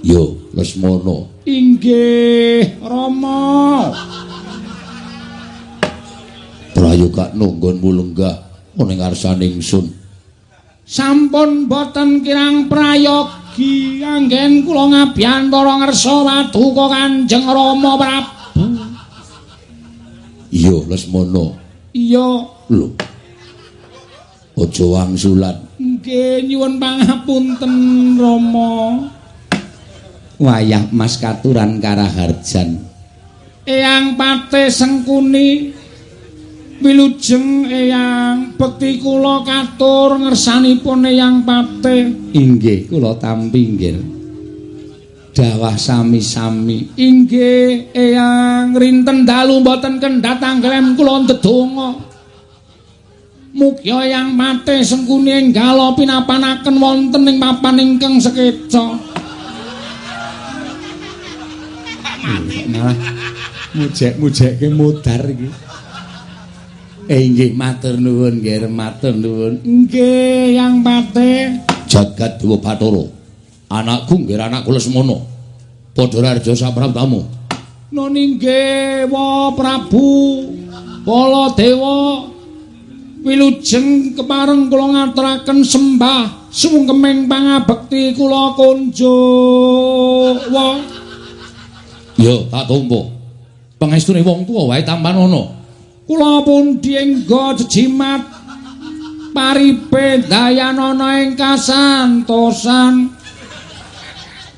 Yo, Lesmana. Inggih, Rama. Prayogakno nggonmu lenggah ana ing ngarsane ingsun. Sampun boten kirang prayogi anggen kula ngabiyantara ngersa paduka Kanjeng Rama Prabu. Iya, Lesmana. Iya. Lho. Aja wangsulan. Nggih, nyuwun pangapunten Rama. Wayah Mas katuran karaharjan. Eyang Patih Sengkuni wilujeng eyang bekti kula katur ngersanipun Eyang Patih. Inggih kula tampi nggih. Dawah sami-sami. Inggih eyang rinten dalu mboten kendhat anggrem kula ndedonga. Mugi Eyang Patih Sengkuni enggal pinapanaken wonten ing papan ingkang sekeca. Malah mujek-mujekke mudhar iki. Inggih matur nuwun nggih, matur nuwun. Nggih Yang Patih. Jagat Dewa Bathara. Anakku nggih anakku Lesmana. Padha rareja sapraptamu. Nun inggih wa Prabu Baladewa. Wilujeng kepareng kula ngaturaken sembah sungkeming pangabekti kula kunjuk wa. Yo tak tampa. Pangestune wong tuwa wae tampanana. Kula pundi engga jejimat paripe dayanana ing kasantosan.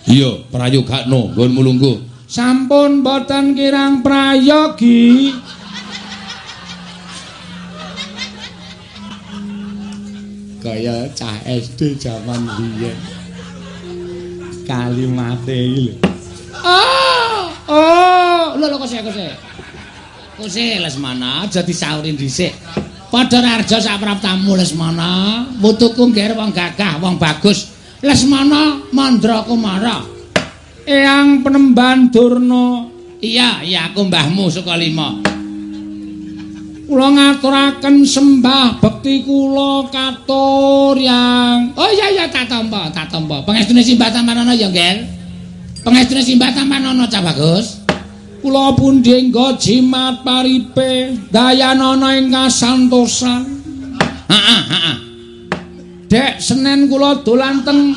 Iya, prayogakno nggonmu lungguh. Sampun boten kirang prayogi. Kaya cah SD jaman biyen. Kalimate iki lho. Oh, oh, lho lho kose kose. Kose Lesmana aja disaurin dhisik. Padha rareja sapraptamu Lesmana, putuku ngger wong gagah, wong bagus. Lesmana Mandra Kumara. Eyang Penemban Durna. Iya, iya aku mbahmu Sukalima. Kula ngaturaken sembah bekti kula katur yang. Oh iya iya tak tampa, tak tampa. Pangestune simbah tampanana ya, Ngger. Pangestune simbah tampanana cah bagus. Kula pundi engga jimat paripe dayanana ing kasantosan. Heeh, heeh. Dek Senen kula dolan teng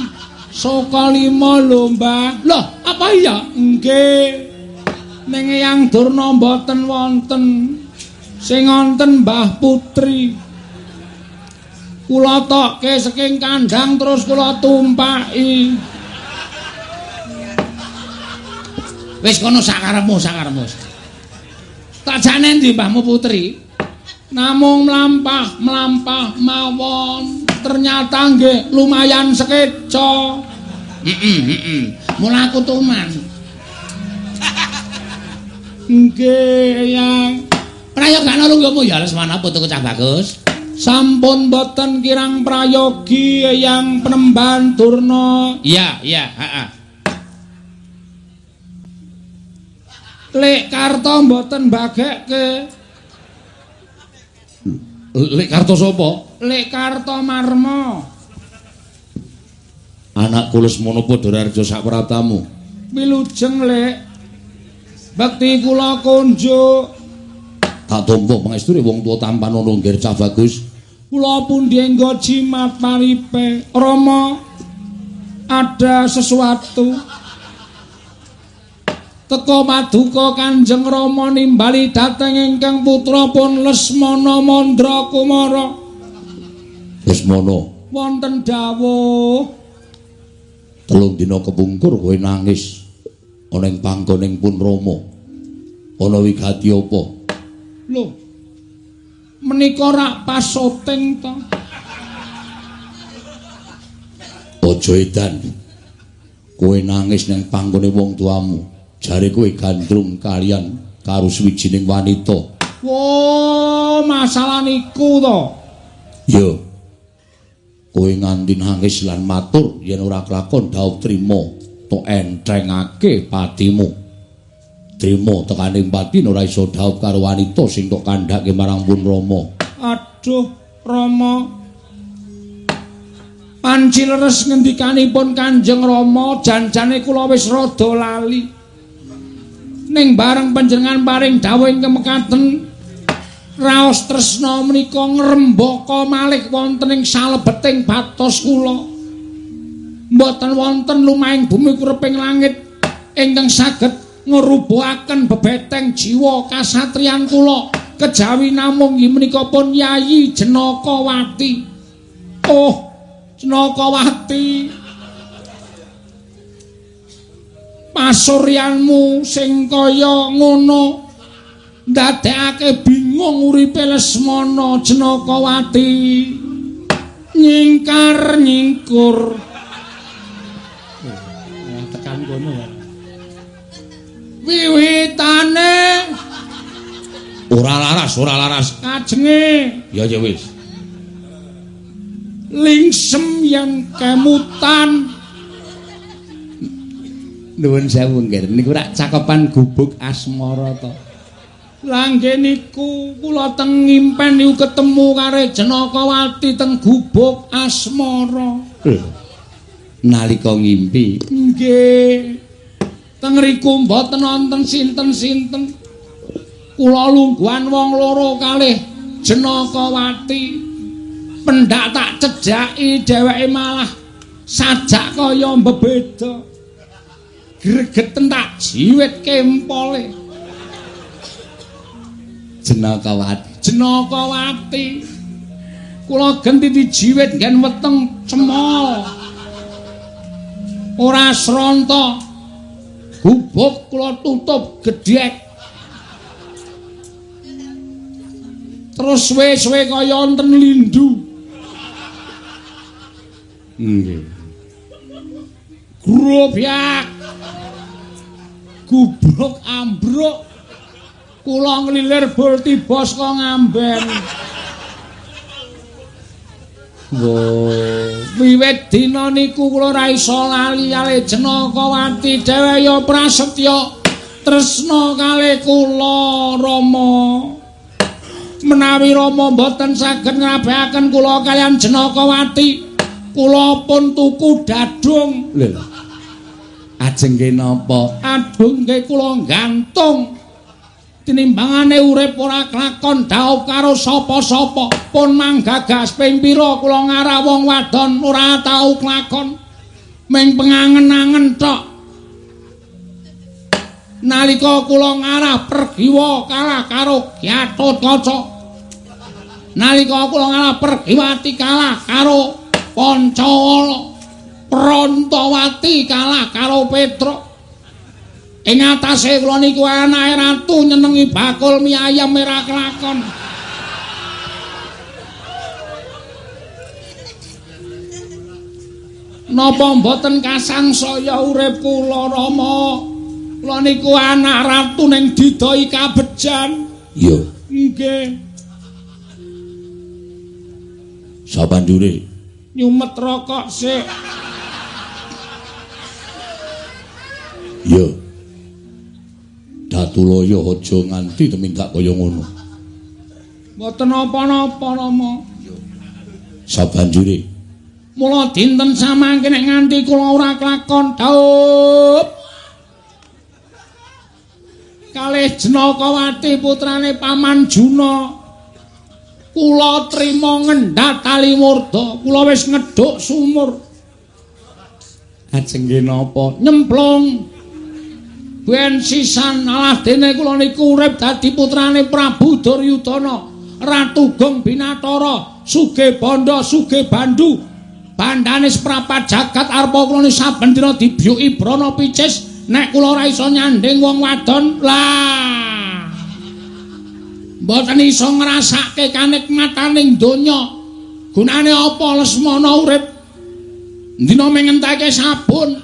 Sukalima lho, Mbah. Loh, apa iya? Nggih. Ning Eyang Durna mboten wonten. Sing wonten Mbah Putri. Kula tokke saking kandhang terus kula tumpaki. Wis kono sakarepmu, sakarepmu. Tak jane ndi Mbahmu Putri? Namung mlampah-mlampah mawon. Ternyata nggih lumayan sekeca. Heeh, heeh. Mula aku tuman. Nggih, Eyang. Prayoga lungguhmu ya Lesmana putuku cah bagus. Sampun boten kirang prayogi Eyang Penemban Durna. Iya, iya, heeh. Lek Karto mboten bagekke. Lek Karto sapa? Lek Karto Marmo. Anakku Lesmana padha raharja sak pratamu. Wilujeng, Lek. Bekti kula kunjuk. Tak tampa pangestune wong tuwa tampan ana ngger cah bagus. Kula pundi enggo jimat paripe. Rama, ada sesuatu. Teka paduka Kanjeng Rama nimbali dhateng ingkang putra pun Lesmana Mandra Kumara. Lesmana, wonten dawuh. 3 dina kepungkur kowe nangis ana ing panggoning pun Rama. Ana wigati apa? Lho, menika rak pas syuting to. Aja edan. Kowe nangis ning panggone wong tuamu. Jare kowe gandrung kalian karo suwijining wanita. Wo, masalah niku to. Ya. Kowe nganti nangis lan matur yen ora kelakon dhaup trima, tok enthengake patimu. Trima tekaning pati ora iso dhaup karo wanita sing tok kandhake marang pun Rama. Aduh, Rama. Panci leres ngendikanipun Kanjeng Rama, janjane kula wis rada lali. Ning bareng panjenengan paring dawuh ingkang mekaten, raos tresna menika ngrembaka malih wonten ing salebeting batos kula. Mboten wonten lumahing bumi kureping langit ingkang saged ngrubuhaken bebeteng jiwa kasatriyan kula kejawi namung inggih menika pun Yayi Jenakawati. Oh, Jenakawati, pasuryanmu sing kaya ngono ndadekake bingung uripe Lesmana. Jenakawati nyingkar nyingkur. Tekan kono wiwitane ora laras, ora laras kajenge. Ya ya wis. Lingsem yen kemutan. Nuwun sewu nggih, niku rak cakepan gubuk asmara to. Lah nggih niku kula teng ngimpen niku ketemu karo Jenakawati teng gubuk asmara. Nalika ngimpi nggih. Teng riku mboten wonten sinten-sinten. Kula lungguhan wong loro kalih Jenakawati. Pendak tak cejaki dheweke malah sajak kaya mbebeda. Gregeten tak jiwit kempole. Jenakawati. Jenakawati. Kula genti dijiwit nggen weteng cemol. Ora sronta. Gubuk kula tutup gedhek. Terus suwe-suwe kaya wonten lindu. Nggih. Grobyak. Gubruk ambruk. Kula nglilir bul tiba saka ngamben. Wo, wiwit dina niku kula ora iso lali kali Jenakawati dhewe ya prasetya tresna kalih kula Rama. Menawi Rama mboten saged ngrabehaken kula kaliyan Jenakawati, kula pun tuku dadung. Lho. Ajeng nggih napa? Adung nggih kula gantung. Tinimbangane urip ora klakon dhaup karo sapa-sapa, pun manggagas ping pira kula ngarah wong wadon ora tau klakon. Ming pengangen-angen tok. Nalika kula ngarah Pergiwa kalah karo Gatotkaca. Nalika kula ngarah Pergiwati kalah karo Pancawala. Prantawati kalah karo Petruk. Ing atase kula niku anake ratu nyenengi bakul mie ayam ora kelakon. Napa mboten kasangsaya urip kula Rama? Kula niku anak ratu ning didoi kabejan. Iya. Nggih. Sabanjure nyumet rokok sik. Iya. Datulaya aja nganti tumindak kaya ngono. Mboten napa-napa Rama. Iya. Sabanjure mula dinten samangke nek nganti kula ora kelakon dhaup kalih Jenakawati putrane Paman Juna, kula trima ngendhat tali murda, kula wis ngedhuk sumur. Ajeng nggih napa? Nyemplung. Ben sisan alah dene kula niku urip dadi putrane Prabu Duryudana, Ratu Gong Binatara, sugih bandha, sugih bandu. Bandane seprapat jagat arpa kula niku saben dina dibyuki brana picis. Nek kula ora iso nyanding wong wadon, lah mboten iso ngrasake kanikmataning donya. Gunane apa Lesmana urip? Dina mung ngenteke sabun.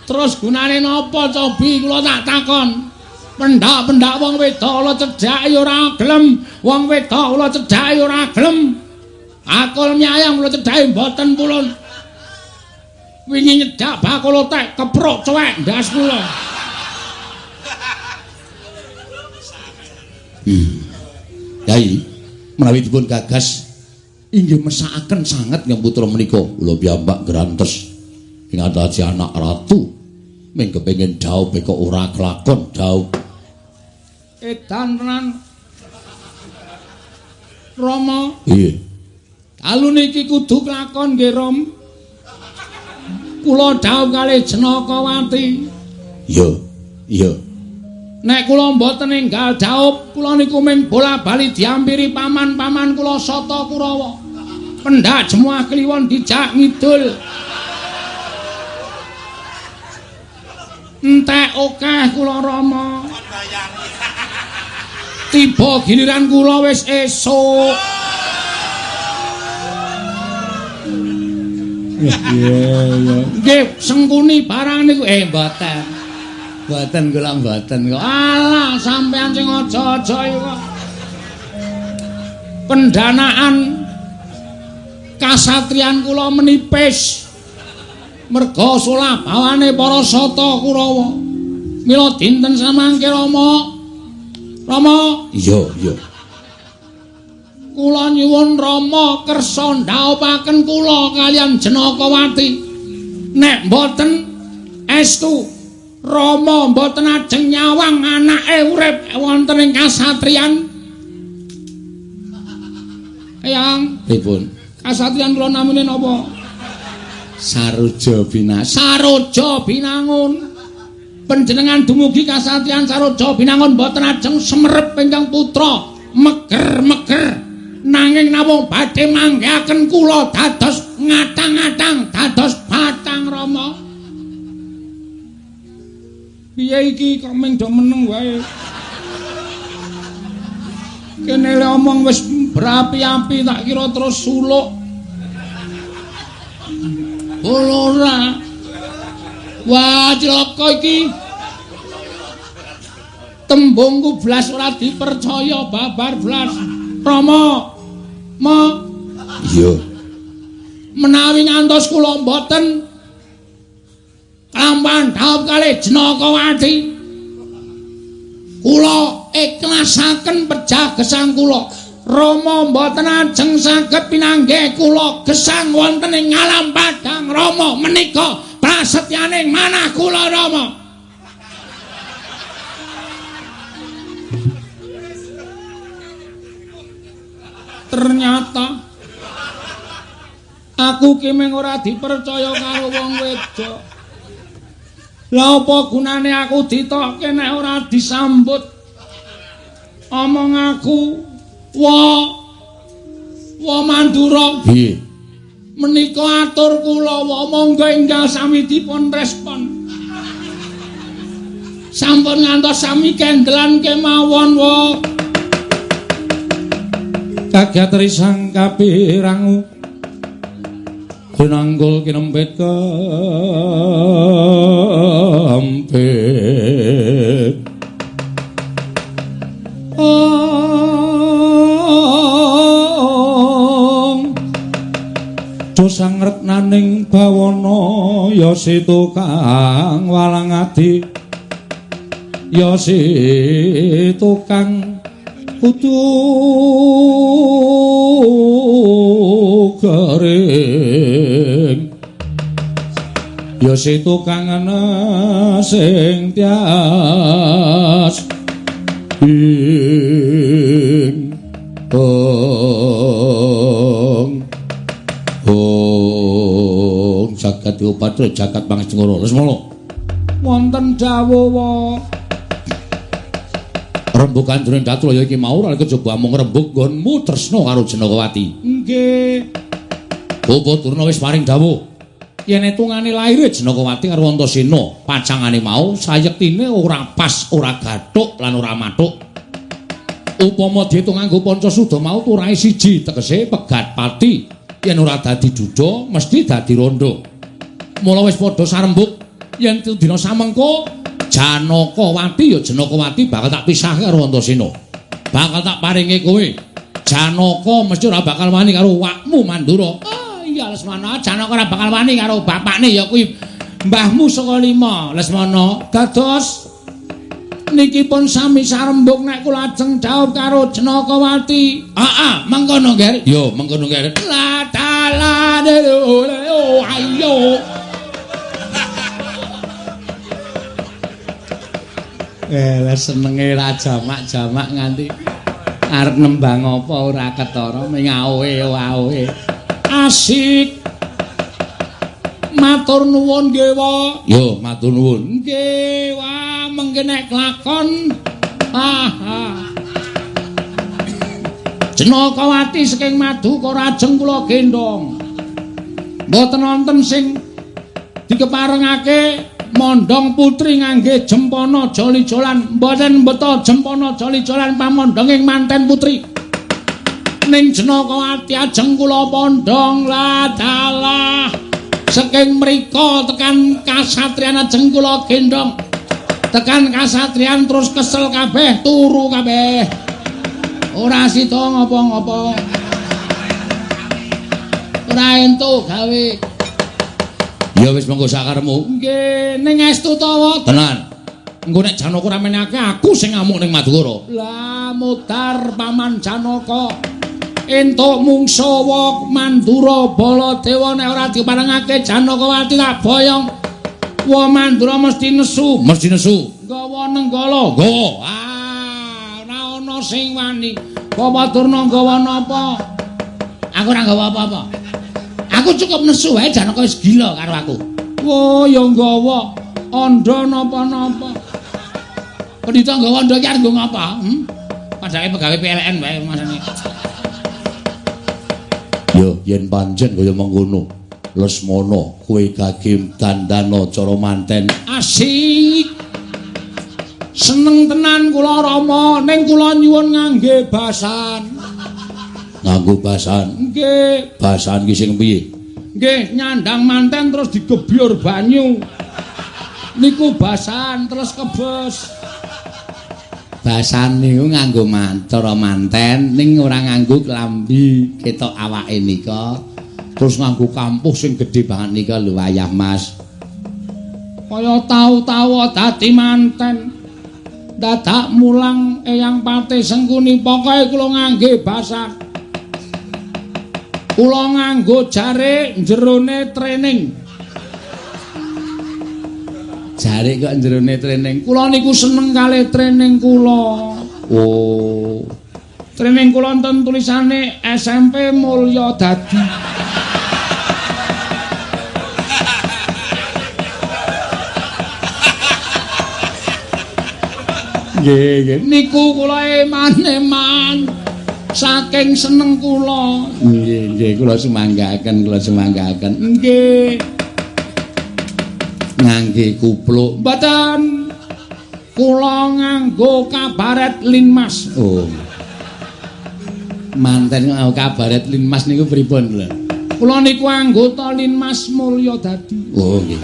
Terus gunane napa cobi kula tak takon? Pendak-pendak wong wedok kula cedhak ya ora gelem, wong wedok kula cedhak ya ora gelem. Bakul mie ayam kula cedhake mboten purun. Wingi nyedak bakul otek kepruk cuwek ndas kula. Yai, menawi dipun gagas inggih mesakaken sanget nggih putra menika. Kula piyambak grantes ing atase anak ratu ming kepengin dhaup kok ora kelakon dhaup. Edan tenan Rama. Iya. Dalu niki kudu kelakon nggih Ram. Kula dhaup kalih Jenakawati. Iya, iya. Nek kula mboten enggal dhaup, kula niku mung bola-bali diampiri paman-paman kula Sata Kurawa. Pendak Jemuah Kliwon dijak ngidul. Entek akeh kula Rama. Tiba giliran kula wis esuk. Iya, iya. Nggih, sengkuni barang niku. Mboten. Mboten kula mboten kok. Alah, sampean sing aja-aja iku kok. Pendanaan kasatriyan kula menipis. Merga solah bawane para Sata Kurawa. Mila dinten samangke Rama. Rama. Iya, iya. Kula nyuwun Rama kersa ndhaupaken kula kaliyan Jenakawati. Nek mboten estu Rama mboten ajeng nyawang anake urip wonten ing kasatriyan. Eyang, pripun? Kasatriyan kula namine napa? Saroja Binangun. Saroja Binangun. Panjenengan dumugi kasatriyan Saroja Binangun mboten ajeng semerep ingkang putra meger-meger, nanging namung badhe manggihaken kula dados ngatang-atang dados batang Rama. Piye iki kok mung do meneng wae? Kene le omong wis berapi-api tak kira terus suluk. Ora. Wah, cilaka iki. Tembungku blas ora dipercaya babar blas. Rama. Ma. Iya. Menawi ngantos kula mboten kelampahan dhaup kalih Jenakawati, kula ikhlasaken pejah gesang kula. Rama mboten ajeng saged pinanggih kula gesang wonten ing alam padang. Rama menika prasetyaning manah kula Rama. Ternyata aku ki mung ora dipercaya karo wong wedok. Lah apa gunane aku ditokke nek ora disambut? Omong aku wa wa Mandura. Piye? Menika atur kula wa monggo enggal sami dipun respon. Sampun ngantos sami kendelan kemawon wa. Kagiat risang kapirangu Rinanggul kinempit kempit. Ong Dosang retnaning bawana ya situ kang walang adi ya situ kang kudu garing ya situ kang ana sing tias ing ong ong jagat Dewa jagat Pangajenggara Lesmana wonten dawuh rembugan jroning Datulaya iki mau ora kejaba amung rembug nggonmu tresna karo Janakawati. Nggih. Bapak Durna wis paring dawuh yen etungane laire Janakawati karo Antasena, pacangane mau sayektine ora pas, ora gathuk lan ora mathuk. Upama diitung nganggo pancasuda mau turahe siji, tegese pegat pati. Yen ora dadi duda mesti dadi rondo. Mula wis padha sarembug yen dina samengko Janakawati ya Janakawati bakal tak pisahke karo Antasena. Bakal tak paringi kowe. Janaka mesti ora bakal wani karo wakmu Mandura. Oh iya Lesmana, Janaka ora bakal wani karo bapakne ya kuwi mbahmu saka lima Lesmana. Dados niki pun sami sarembug nek kula ajeng dhaup karo Janakawati. Heeh, mengkono Ger. Yo, mengkono Ger. La ta la oh ayo. Lah senenge ra jamak-jamak nganti arep nembang apa ora ketara ming aoe-aoe. Asik. Matur nuwun nggih, Wa. Yo, matur nuwun. Nggih, wah mengke nek kelakon. Ah. Janakawati saking Maduka rajeng kula gendhong. Mboten wonten sing dikeparengake mondhong putri ngangge jempana joli-jolan, mboten mbeta jempana joli-jolan pamondhonging manten putri. Ning Janakawati ajeng kula pondhong la dalah. Saking mriko tekan kasatriyan ajeng kula gendhong. Tekan kasatriyan terus kesel kabeh, turu kabeh. Ora sida ngopo-ngopo. Ora entuk gawe. Ya wis monggo sakarepmu. Nggih, ning estu ta wa? Tenan. Engko nek Janaka ora menehake aku sing ngamuk ning Madukara. Lah mudar paman Janaka. Entuk mungsa wa Mandura Baladewa nek ora diparengake Janakawati tak boyong. Wa Mandura mesti nesu, mesti nesu. Nggawa Nenggala. Nggawa. Ah, ora ana sing wani. Bapak Durna nggawa napa? Aku ora nggawa apa-apa. Aku cukup nesu wae Janaka wis gila karo aku. Wo ya nggawa andha napa-napa. Pendhita nggawa andha iki arep nggo ngapa? Padake pegawe PLN wae masane. Yo yen pancen kaya mengkono, Lesmana kowe gage dandana cara manten. Asik. Seneng tenan kula Rama, ning kula nyuwun ngangge basan. Nganggo basan? Nggih. Basan ki sing piye? Nggih, nyandang manten terus digebyur banyu. Niku basan terus kebes. Basan niku nganggo cara manten ning ora nganggo klambi ketok awake nika. Terus nganggo kampuh sing gedhe banget nika lho wayah Mas. Kaya tau-tau dadi manten. Dadak mulang Eyang Patih Sengkuni pokoke kula ngangge basan. Kula nganggo jarik jerone training. Jarik kok jerone training? Kula niku seneng kalih training kula. Oh. Training kula wonten tulisane SMP Mulya Dadi. Nggih, nggih. Niku kula eman-eman saking seneng kula. Nggih, nggih, kula sumanggaken, kula sumanggaken. Nggih. Ngangge kupluk. Mboten. Kula nganggo kabaret Linmas. Oh. Manten kabaret Linmas niku pripun lho? Kula niku anggota Linmas Mulyadadi. Oh nggih.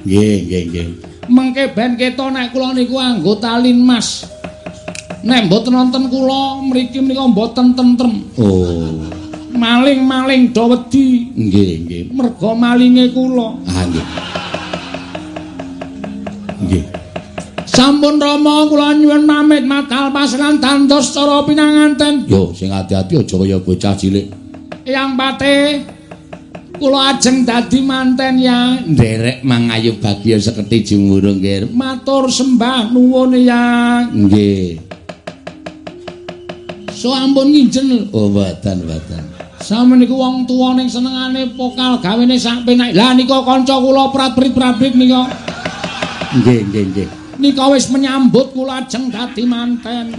Nggih, nggih, nggih. Mengke ben ketok nek kula niku anggota Linmas. Nek mboten wonten kula mriki menika mboten tentrem. Oh. Maling-maling do wedi. Nggih, nggih. Merga malinge kula. Ah nggih. Nggih. Sampun Rama kula nyuwun pamit matal pasengan dandos cara pinanganten. Yo sing ati-ati aja kaya bocah cilik. Eyang Patih kula ajeng dadi manten ya. Nderek mangayu bagya seketi jumurung nggih. Matur sembah nuwun ya. Nggih. So ampun nginjen. Oh mboten, mboten. Sampeyan niku wong tuwa ning senengane pokal gawene sak penak. Lah nika kanca kula prat-prit-prat nika. Nggih, nggih, nggih. Nika wis menyambut kula ajeng dadi manten.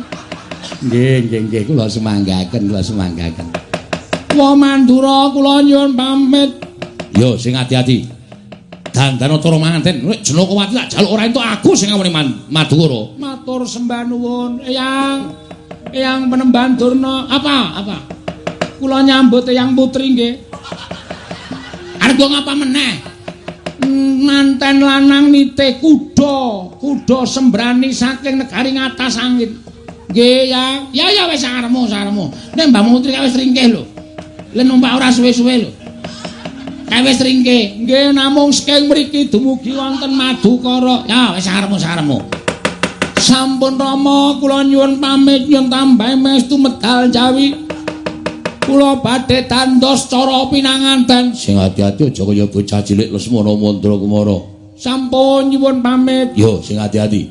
Nggih, nggih, nggih, kula semanggaken, kula semanggaken. Wa Mandura kula nyuwun pamit. Yo sing ati-ati. Dandana cara manten, nek Jenakawati tak jaluk ora entuk aku sing ngawani Madukara. Matur sembah nuwun, Eyang. Eyang Penemban Durna. Apa? Apa? Kula nyambut Eyang Putri nggih. Arep ngapa meneh? Manten lanang nitih kuda, kuda sembrani saking negari ngatas angin. Nggih ya. Ya ya wis saremu, saremu. Nek Mbah Putri wis ringkih lho. Lah numpak ora suwe-suwe lho. Kae wis ringkih. Nggih namung saking mriki dumugi wonten Madukara. Ya wis saremu, saremu. Sampun Rama kula nyuwun pamit nyuwun tambahi mestu medal jawi. Kula badhe dandos cara pinanganten. Sing ati-ati aja kaya bocah cilik Lesmana Mandra Kumara. Sampun nyuwun pamit. Yo sing ati-ati.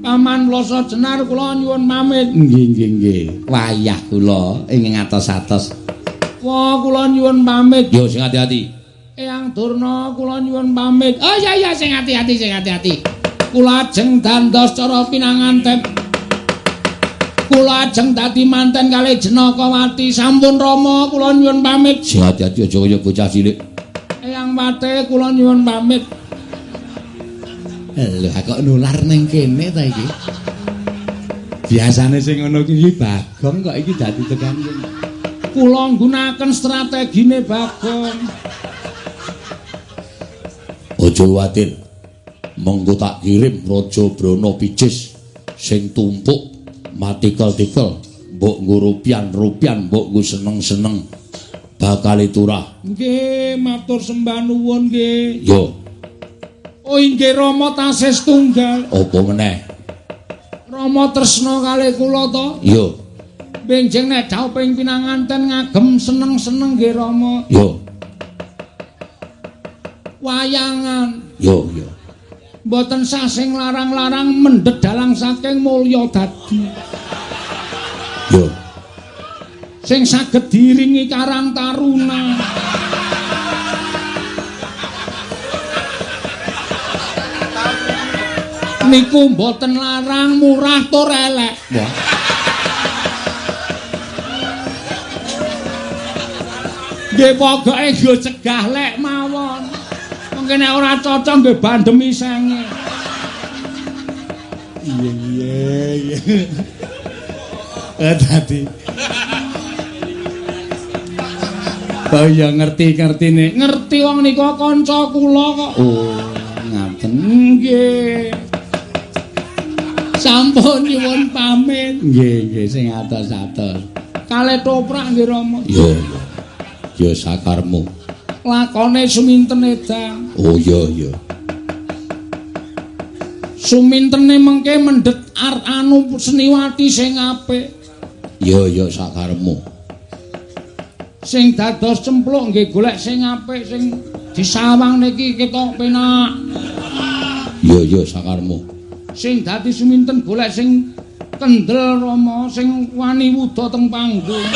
Paman Loso Jenar kula nyuwun pamit. Nggih, nggih, nggih. Wayah kula ing ngatos-atos. Wah kula nyuwun pamit. Yo sing ati-ati. Eyang Durna kula nyuwun pamit. Oh iya iya sing ati-ati, sing ati-ati. Kula ajeng dandos cara pinanganten. Kula ajeng dadi manten kalih Jenakawati. Sampun Rama kula nyuwun pamit. Sing ati-ati aja kaya bocah cilik. Eyang Patih kula nyuwun pamit. Lho kok nular ning kene ta iki? Biasane sing ngono iki Bagong kok iki dadi tekan kene. Kula nggunakaken strategine Bagong. Aja kuwatir. Mengko tak kirim Raja Brana Picis sing tumpuk matikel-tikel, mbok nggo rupian-rupian, mbok nggo seneng-seneng bakal turah. Nggih, matur sembah nuwun nggih. Yo. Oh inggih Rama tasih setunggal. Apa meneh? Rama tresna kalih kula to? Yo. Benjing nek dhawuh ping pinanganten ngagem seneng-seneng nggih Rama. Yo. Wayangan. Yo, yo. Mboten sah sing larang-larang mendhet dalang saking Mulyadadi. Yo. Sing saged diiringi Karang Taruna. Niku mboten larang, murah tur elek. Wah. Nggih pokoke nggo cegah lek mawon. Mungkin nek ora cocok nggih bandemi senge. Iya iya iya. Dadi. Oh iya ngerti-ngertine. Ngerti wong nika kanca kula kok. Oh, ngaten. Nggih. Sampun nyuwun pamit. Nggih, nggih sing atos-atos. Kalih toprak nggih Rama. Iya, iya. Ya sakarmu. Lakone suminten edan. Oh iya iya. Sumintene mengke mendhet anu seniwati sing apik. Iya iya sakarmu. Sing dados cempluk nggih golek sing apik sing disawang niki ketok penak. Iya iya sakarmu. Sing dadi suminten golek sing kendel Rama, sing wani wuda teng panggung.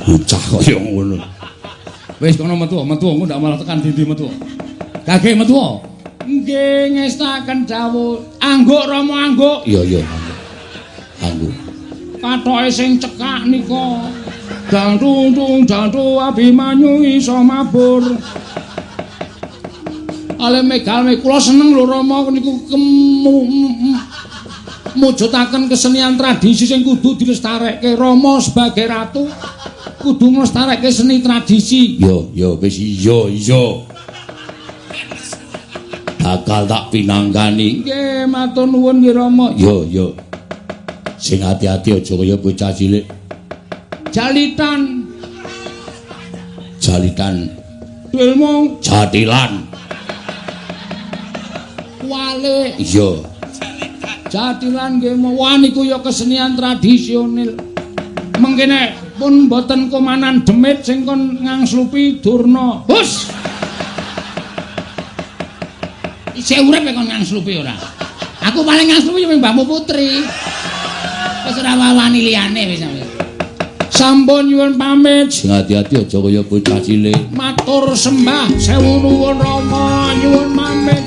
Bocah kaya ngono. Wis kono metu, metu engko ndak malah tekan dindi metu. Kage metu. Nggih ngestaken dawuh. Angguk Rama angguk. Iya iya angguk. Kathoke sing cekak nika. Dangtung tung jantu Abimanyu iso mabur. Ale megal kula seneng lho Rama niku Mujudaken kesenian tradisi sing kudu dilestarekke. Rama sebagai ratu kudu nglestarekke seni tradisi. Yo yo wis iya iya. Bakal tak pinanggani. Nggih, matur nuwun nggih Rama. Yo yo. Sing ati-ati aja kaya bocah cilik. Jalitan. Jalitan. Ilmu jatilan. Wale. Iya. Jatilan nggih wah niku ya kesenian tradisional. Mengkene pun mboten komanan demit sing kon ngangslupi Durna. Hus. Isih urip kon ngangslupi ora? Aku paling ngangslupi ya mbahmu Putri. Wis ora wawani liyane wis. Sampun nyuwun pamit. Sing ati-ati aja kaya bocah cilik. Matur sembah sewu nuwun Rama, nyuwun pamit.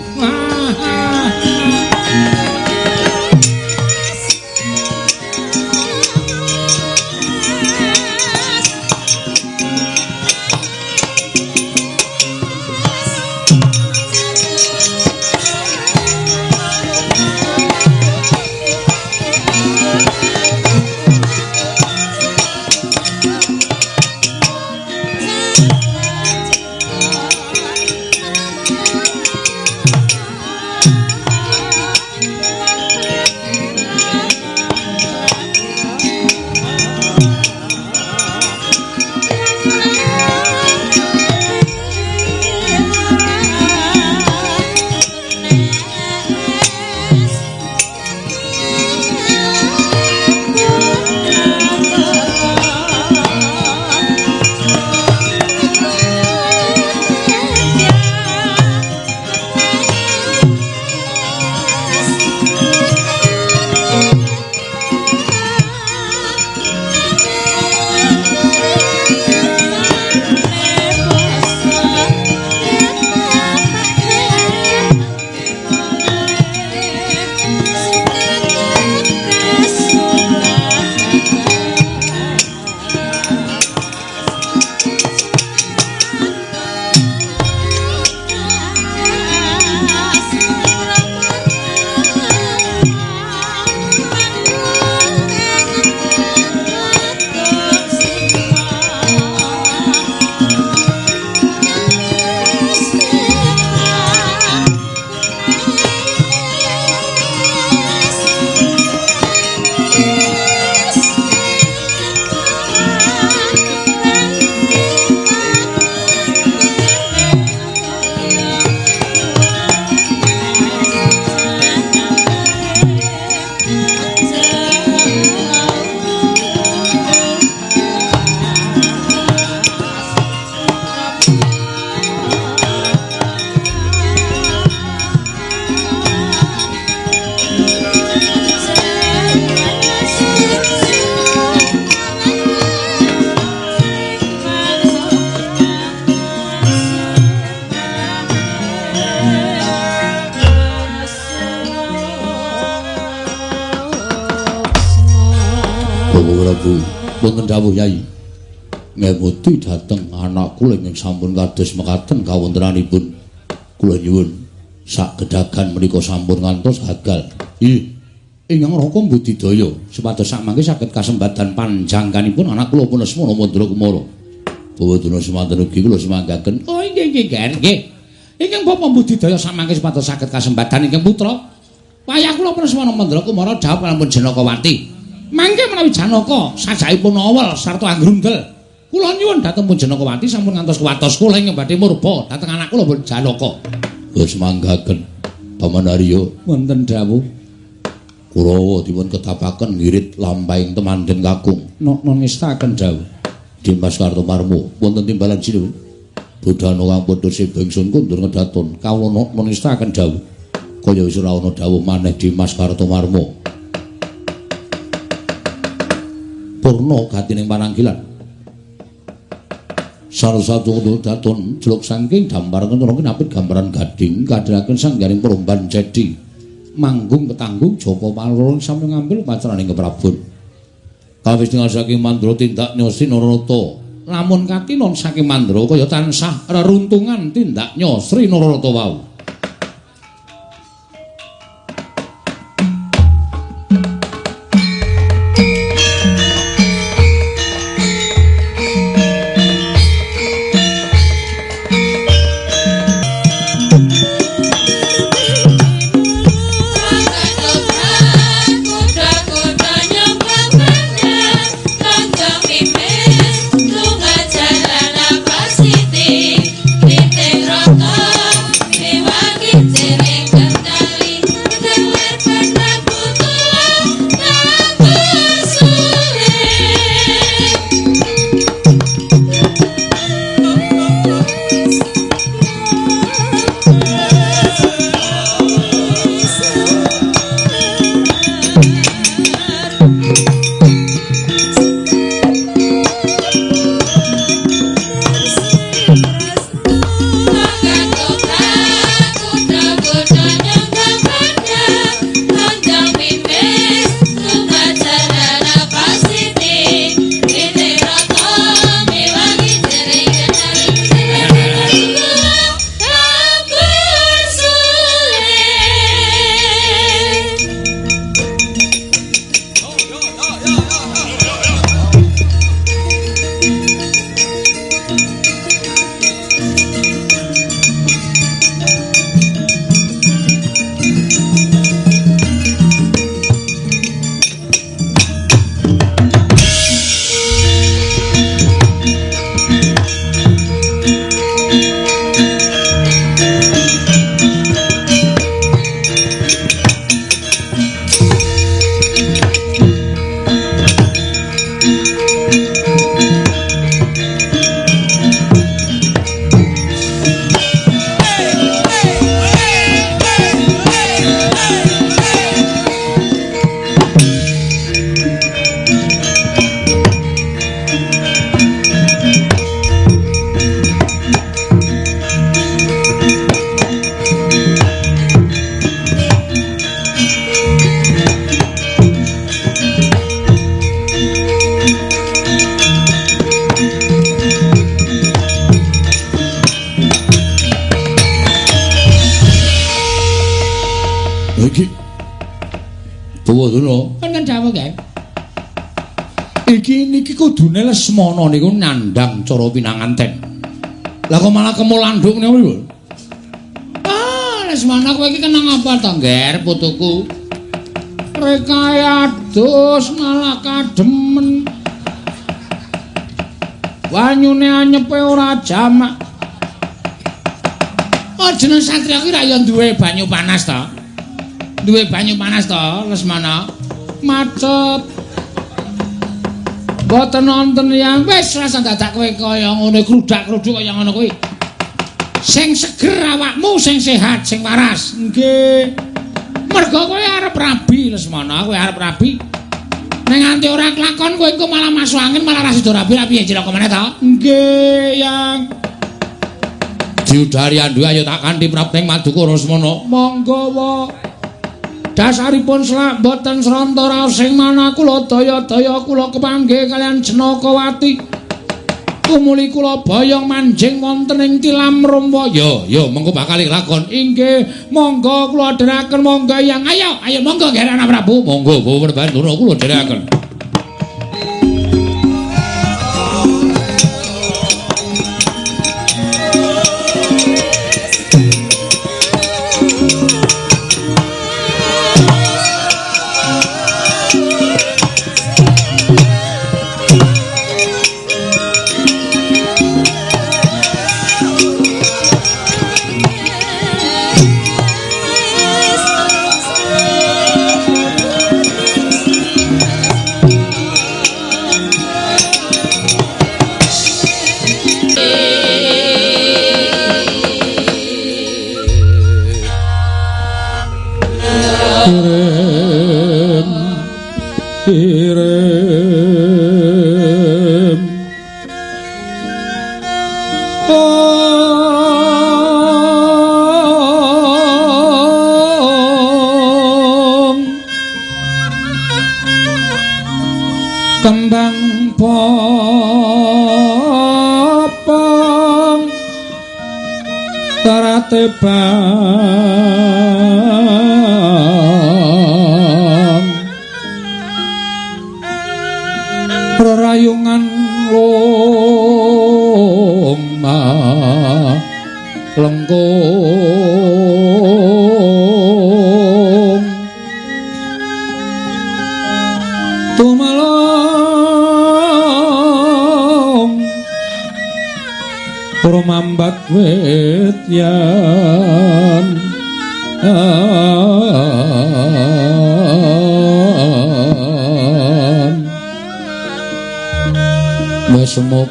Wonten dawuh Yai ngemuti dhateng anak kula ingkang sampun kados mekaten kawontenanipun. Kula nyuwun sak gedagan menika sampun ngantos gagal. Ih, ingkang Raka budidaya supados sakmangke saged kasembadan panjangkanipun anak kula pun Lesmana Mandra Kumara. Bawadana semanten ugi kula semanggaken. Oh nggih nggih nggih. Ingkang Bapak budidaya sakmangke supados saged kasembadan ingkang putra. Wayah kula pun Lesmana Mandra Kumara dhawuh kalampun Janakawati. Mangke menawi Janaka sajakipun awel sarta anggrundel. Kula nyuwun dhateng pun Janakawati sampun ngantos kuwatos kula ingkang badhe murba dhateng anak kula pun Janaka. Wis manggaken Paman Arya. Wonten dawuh. Kurawa dipun ketapaken ngirit lampahing temanden kakung. Nokno ngestaken dawuh. Dimas Kartomarmo wonten timbalan sinuwun. Budana kang padha seba ingsun kundur ngedaton. Kawula nokno ngestaken dawuh. Kaya wis ora ana dawuh maneh Dimas Kartomarmo. Purna gatining pananggilan. Sarasatu daton jeluk saking dampar kencana kinapit gambaran gading kadhiraken sanggaring peromban cedi. Manggung ketanggung Joko Palurung sampun ngambil paceraning keprabon. Kawis tingal saking Mandra tindak Nyosri Nararata. Lamun katinon saking Mandra kaya tansah reruntungan tindak Nyosri Nararata wau. Iki Bawa Wonten dawuh nggih. Iki niki kudune Lesmana niku nandhang cara pinanganten. Lah kok malah kemulandhuk niku lho. Ah, Lesmana kowe iki kenang apa to, Ngger, putuku? Rekae adus malah kademen. Banyune anyepe ora jamak. Oh, jeneng satria kuwi ra ya duwe banyu panas to? Duwe banyu panas to, Lesmana? Macet. Mboten wonten yang wis rasa dadak kowe kaya ngono grudak-gruduk kaya ngono kuwi. Sing seger awakmu, sing sehat, sing waras. Nggih. Mergo kowe arep rabi, Lesmana, kowe arep rabi. Nek nganti ora kelakon kowe engko malah masuk angin, malah ra sida rabi, rabi cilaka meneh to? Nggih, Yang. Diudari andu ayo tak kanthi prapting maduka Lesmana. Monggo wa. Dasaripun selak boten sranta raos sing manah kula daya-daya kula kepanggih kaliyan Janakawati. Tumuli kula boyong manjing wonten ing tilam Rumwa. Ya, ya mengko bakal lakon. Inggih, monggo kula dherekaken monggo Yang. Ayo, ayo monggo nggih Anak Prabu. Monggo Bawa Bandura kula dherekaken.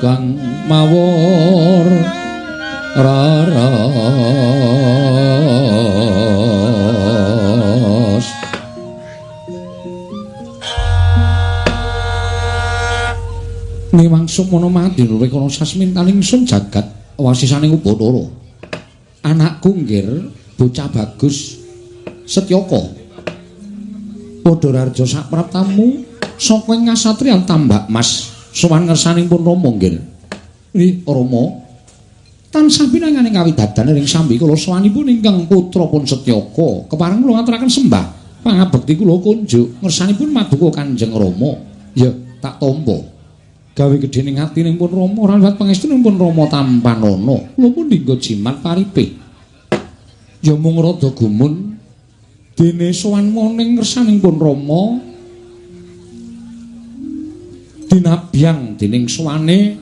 Kang mawur raras Niwang sukmana madinur wekana sasmintaning sun jagat wasisaning Ubathara. Anakku nggir bocah bagus Setyaka. Padha rarja sapraptamu saka ing kasatriyan Tambak Mas. Sowan ngersaning pun Rama nggih. Nggih, Rama. Tansah pinanganing kawidadan ring sambi kula sowanipun ingkang putra pun Setyaka. Kepareng kula ngaturaken sembah pangabekti kula kunjuk ngersanipun maduka Kanjeng Rama. Ya, tak tampa. Gawe gedhening atining pun Rama ora liwat pangestunipun pun Rama tampanana. Kula pun dinggo jimat paripe. Ya mung rada gumun dene sowan ning ngersaning pun Rama dinabyang dening sowane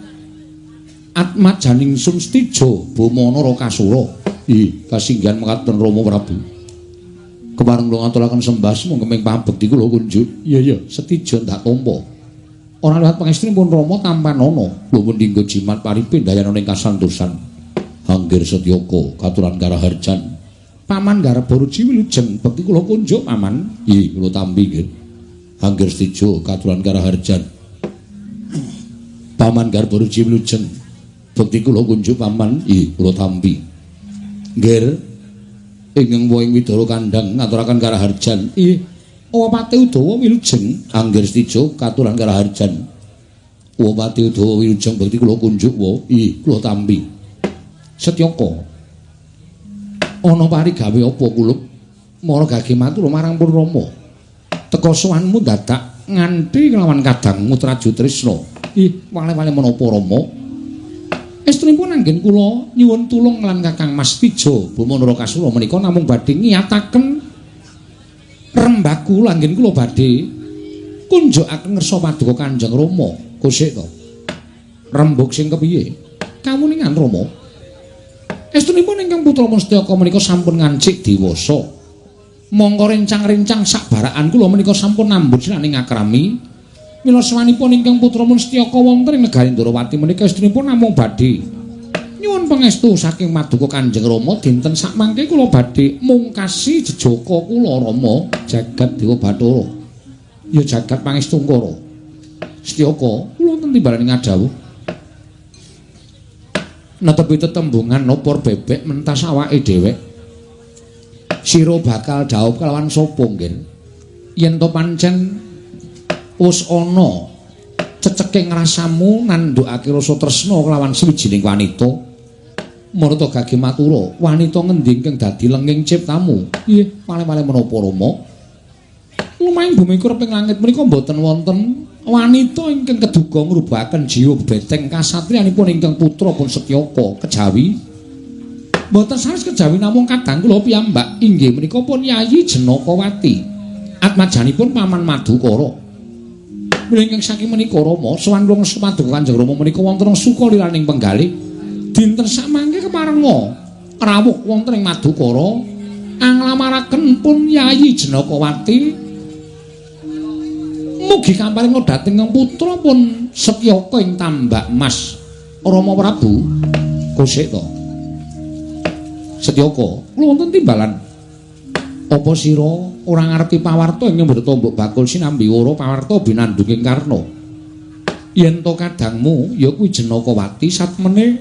atmajaning sun Setija Bama Narakasura. Ih, kasinggihan mekaten Rama Prabu. Kepareng kula ngaturaken sembah sumangga ing pabekti kula kunjuk. Iya iya, Setija ndak tampa. Ora liwat pangestunipun Rama tampanana. Kula pun dinggo jimat paripe ndayana ing kasantosan. Anggir Setyaka katuran karaharjan. Paman Garba Ruci wilujeng bekti kula kunjuk paman. Ih, kula tampi nggih. Anggir Setija katuran karaharjan. Paman Garba Ruci wilujeng bekti kula kunjuk paman. Ih, kula tampi. Nggir ingkang wohing Widara kandhang ngaturaken karaharjan. Ih, Wapati Udawa wilujeng. Anggir Setija katuran karaharjan. Wapati Udawa wilujeng bekti kula kunjuk wa. Ih, kula tampi. Setyaka ana parigawe apa kulup? Mara gage matur marang pun Rama. Teka sowanmu dadak nganti kelawan kadangmu Traju Trisna. Ih, wale-wale menapa Rama? Estunipun anggen kula nyuwun tulung lan Kakang Mas Tija Bama Narakasura menika namung badhe ngiyataken rembaku anggen kula badhe kunjukaken ngersa paduka Kanjeng Rama. Kosek to. Rembug sing kepiye? Kawuningan Rama. Estunipun ingkang putra Mustyaka menika sampun ngancik dewasa. Mongko rencang-rencang sakbarakan kula menika sampun nambut sinaning akrami. Mila sawanipun ingkang putra Mustyaka wonten ing negari Ndrawati menika estunipun namung badhe nyuwun pangestu saking maduka Kanjeng Rama dinten sakmangke kula badhe mungkasi jejaka kula Rama jagat Dewa Bathara. Ya jagat pangestungkara. Setyaka kula wonten timbalan ngadhawuh. Netepi tetembungan opor bebek mentas awake dhewek. Sira bakal dhaup kelawan sapa nggih? Yen to pancen wis ana ceceking rasamu nandhukake rasa tresna kelawan sawijining wanita, marta gage matura, wanita ngendi ingkang dadi lenging ciptamu? Nggih, wale-wale menapa Rama? Lumahing bumi kurep ing langit menika mboten wonten wanita ingkang keduga ngrubahaken jiwa beteng kasatriyanipun ingkang putra pun Setyaka kejawi. Mboten sanes kejawi namung kadang kula piyambak inggih menika pun Yayi Jenakawati, atmajanipun Paman Madukara. Mila ingkang saking menika Rama sowan kula paduka Kanjeng Rama menika wonten sukaliraning penggalih dinten sakmangke keparenga rawuh wonten ing Madukara anglamaraken pun Yayi Jenakawati. Mugi kaparinga dhateng putra pun Setyaka ing Tambak Mas. Rama Prabu kosek to. Setyaka, kula wonten timbalan. Apa sira ora ngerti pawarta ing mbreta mbok bakul sinambi wara pawarta binandunging Karna? Yen to kadangmu ya kuwi Jenakawati satmene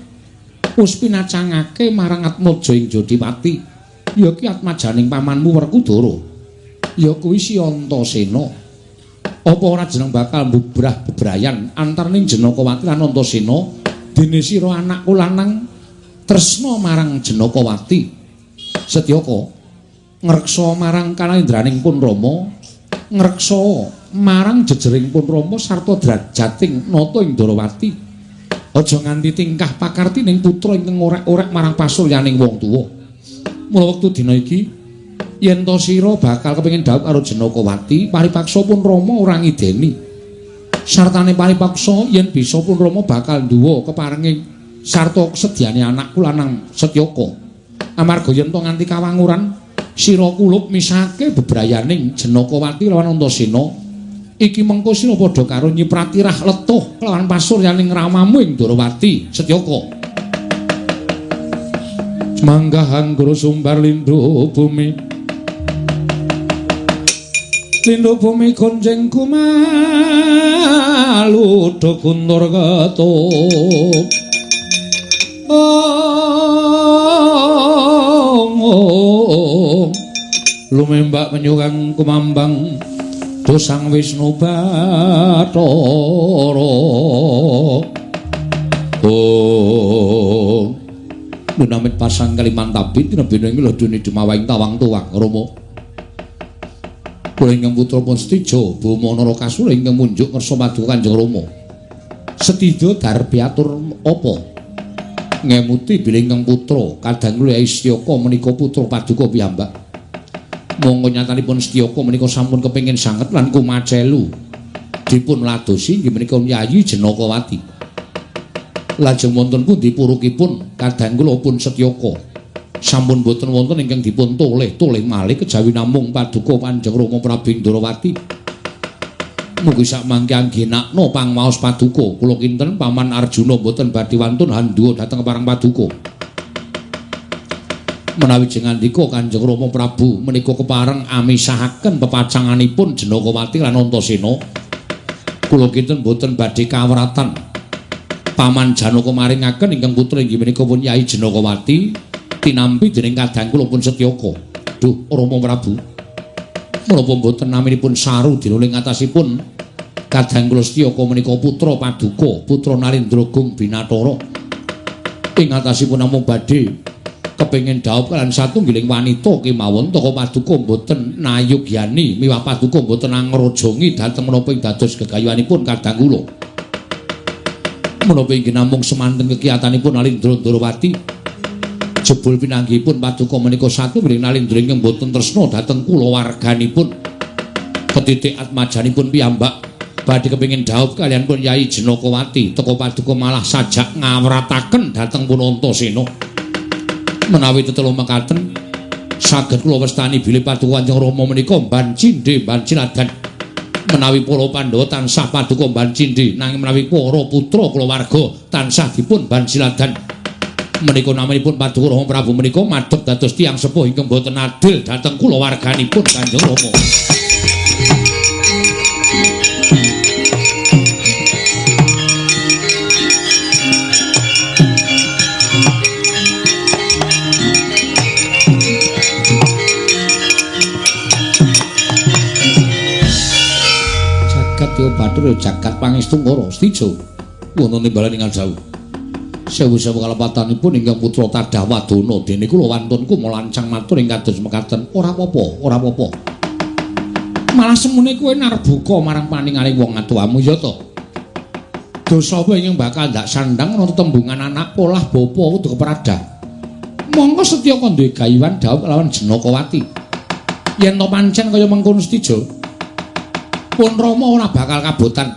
wis pinacangake marang Atmaja ing Jodipati. Ya kuwi atmajaning pamanmu Werkudara. Ya kuwi si Antasena. Apa ora jeneng bakal mbubrah bebrayan antaraning Jenakawati lan Antasena dene sira anakku lanang tresna marang Jenakawati? Setyaka ngreksa marang kanalendraning pun Rama, ngreksa marang jejering pun Rama sarta drajating nata ing Ndrawati. Aja nganti tingkah pakartining putra ingkang orek-orek marang pasuryaning wong tuwa. Mula wektu dina iki yen to sira bakal kepengin dhaup karo Jenakawati, paripaksa pun Rama ora ngideni. Sartane paripaksa yen bisa pun Rama bakal nduwa keparenge sarta sediane anakku lanang Setyaka. Amarga yen to nganti kawanguran sira kulup misake bebrayaning Jenakawati lawan Antasena, iki mengko sira padha karo nyipratirah letuh kelawan pasuryaning ramamu ing Ndrawati. Setyaka. Manggah anggara sumbar lindhu bumi. Lindhu bumi gonjeng kumalu do guntur ketuk. Oh, lumembak penyukang kumambang dosang Wisnu Bathara. Oh, lunamit pasang Kalimantabit tinebina ing lodone dumawaing tawang tuwang Rama. Kula ingkang putra pun Setija Bama Narakasura ingkang munjuk ngersa paduka Kanjeng Rama. Setija darbi atur apa? Ngemuti bilih ingkang putra kadang kula Setyaka menika putra paduka piyambak. Monggo nyatanipun Setyaka menika sampun kepengin sanget lan kumacelu dipun ladosi inggih menika Yayi Jenakawati. Lajeng wonten pundi purukipun kadang kula pun Setyaka sampun boten wonten ingkang dipun toleh-toleh malih kejawi namung paduka Kanjeng Rama Prabu ing Ndrawati. Mugi sakmangke anggenakna pangwaos paduka kula kinten Paman Arjuna boten badhe wantun handhuwa dhateng parang paduka. Menawi jengandika Kanjeng Rama Prabu menika kepareng amisahaken pepacanganipun Jenakawati lan Antasena, kula kinten boten badhe kawratan. Paman Janaka maringaken ingkang putra inggih menika pun Yai Jenakawati tinampi dening kadang kula pun Setyaka. Duh Rama Prabu, menapa mboten naminipun saru dinuling atasipun kadang kula Setyaka menika putra paduka, putra Narendra Gung Binathara. Ing atasipun namung badhe Kepengin dhaup kaliyan satunggiling wanita kemawon toko paduka mboten nayugyani miwah paduka mboten angrojongi dhateng menapa ing dados gegayuhanipun kadang kula. Menapa inggih namung semanten kekiyatanipun Nalindra Ndorowati. Jebul pinanggihipun paduka menika satunggiling Nalindra ingkang mboten tresna dhateng kulawarganipun. Ketitik atmajanipun piyambak badhe kepengin dhaup kaliyan pun Yai Jenakawati teko paduka malah sajak ngawrataken dhateng pun Antasena. Menawi tetelo mekaten saged kula wastani bilih paduka Kanjeng Rama menika mban cindhe mban ciladan. Menawi para Pandhawa tansah paduka mban cindhe, nanging menawi para putra kulawarga tansah dipun mban ciladan. Menika namanipun paduka Rama Prabu menika madhep dados tiyang sepuh ingkang boten adil dhateng kulawarganipun Kanjeng Rama. Jagat Bathara jagat pangestu Ngara Setija wonten timbalan ingkang jauh. Sewu-sewu kalepatanipun ingkang putra Tadah Wadana dene kula wantun kumalancang matur ing kados mekaten. Ora apa-apa, ora apa-apa. Malah semune kowe narbuka marang paningaling wong atuwamu ya to. Dosa apa ingkang bakal ndak sandhang ana tetembungan anak polah bapa kudu kepradah. Monggo Setyaka duwe gayuhan dhaup kelawan Jenakawati. Yen to pancen kaya mengkono Setija, pun Rama ora bakal kabotan.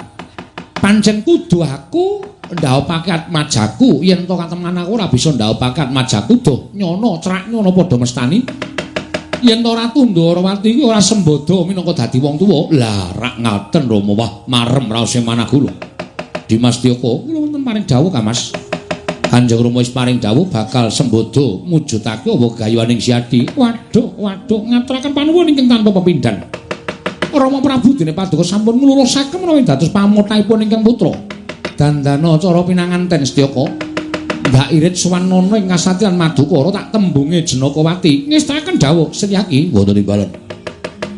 Pancen kudu aku ndhaupake atmajaku, yen to kateman aku ora bisa ndhaupake atmajaku doh nyono crak nyono padha mestani. Yen to Ratu Ndorowati iki ora sembodo minangka dadi wong tuwa. Lah rak ngaten Rama, wah marem raose manah kula. Dimas Tyaka, kula wonten paring dawuh Kang Mas. Kanjeng Rama wis paring dawuh bakal sembodo mujudake apa gayuhaning Siadi. Waduh, waduh ngaturaken panuwun ingkang tanpa pepindhan. Rama Prabu dene paduka sampun nglulusaken menawi dados pamothahipun ingkang putra. Dandana cara pinanganten Setyaka. Mbak Irit suwanana ing kasatyan Madukara tak tembunge Jenakawati. Ngestaken dawuh Setyaki wonten timbalan.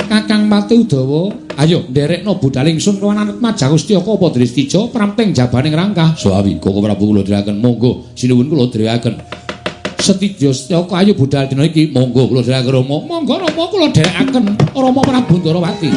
Kakang Pati Udawa, ayo nderekno budal ingsun lawan Atmajaku Setyaka apa Drestija prapting jabaning rangkah. Sawi Koko Prabu kula dherekaken monggo sinuwun kula dherekaken. Setija Setyaka ayo budal dina iki monggo kula dherekaken Rama. Monggo Rama kula dherekaken Rama Prabu Ndorowati.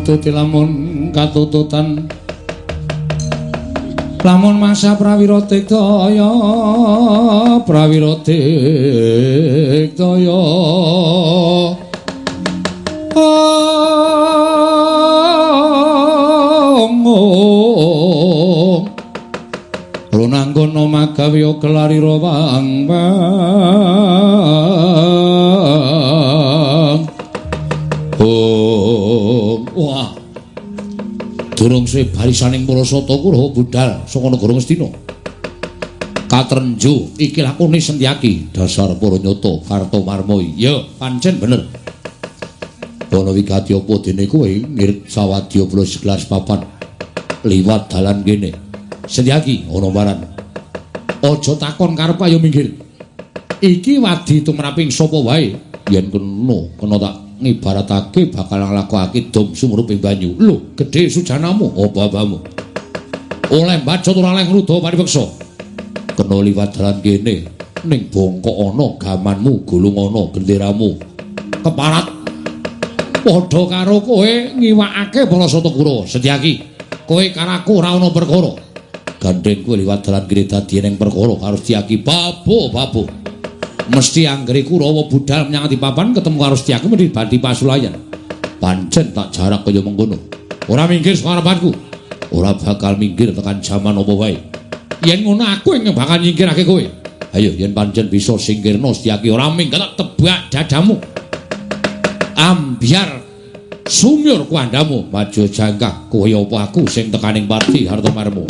Bututi lamun katututan lamun masa prawira tiktaya prawira tiktaya Runanggono magawe kelarira wang wang. Oh, wah. Durung suwe barisaning para sata Kurawa budhal saka negara Ngastina. Katrenjo iki lakone Sentyaki dasar para nyata Kartomarma. Ya, pancen bener. Ana wigati apa dene kowe ngirit sawadya plus gelas papan liwat dalan kene. Sentyaki ana maran. Aja takon karep ayo minggir. Iki wadi tumraping sapa wae yen kena kena tak ngibaratake bakal nglakokake dom sumruping banyu. Lho, gedhe sujanamu apa abamu? Oleh mbacot ora oleh ngruda paripeksa. Kena liwat dalan kene ning bongkok ana gamanmu, gulung ana genderamu. Keparat padha karo kowe ngiwakake para sata Kurawa. Setyaki, kowe karo aku ora ana perkara. Gandeng kowe liwat dalan kene dadi ning perkara karo Setyaki. Babu, babu. Mesti anggere Kurawa budhal menyang ati papan ketemu karo Setyaki mesti badhe pasulayan. Pancen tak jarak kaya mengkono. Ora minggir saka arepanku. Ora bakal minggir tekan jaman apa wae. Yen ngono aku ing bakal nyingkirake kowe. Ayo yen pancen bisa singkirna Setyaki ora minggir tak tebak dadamu. Ambyar sumyur kuandamu maju jangkah kowe apa aku sing tekaning pati Hartomarmo.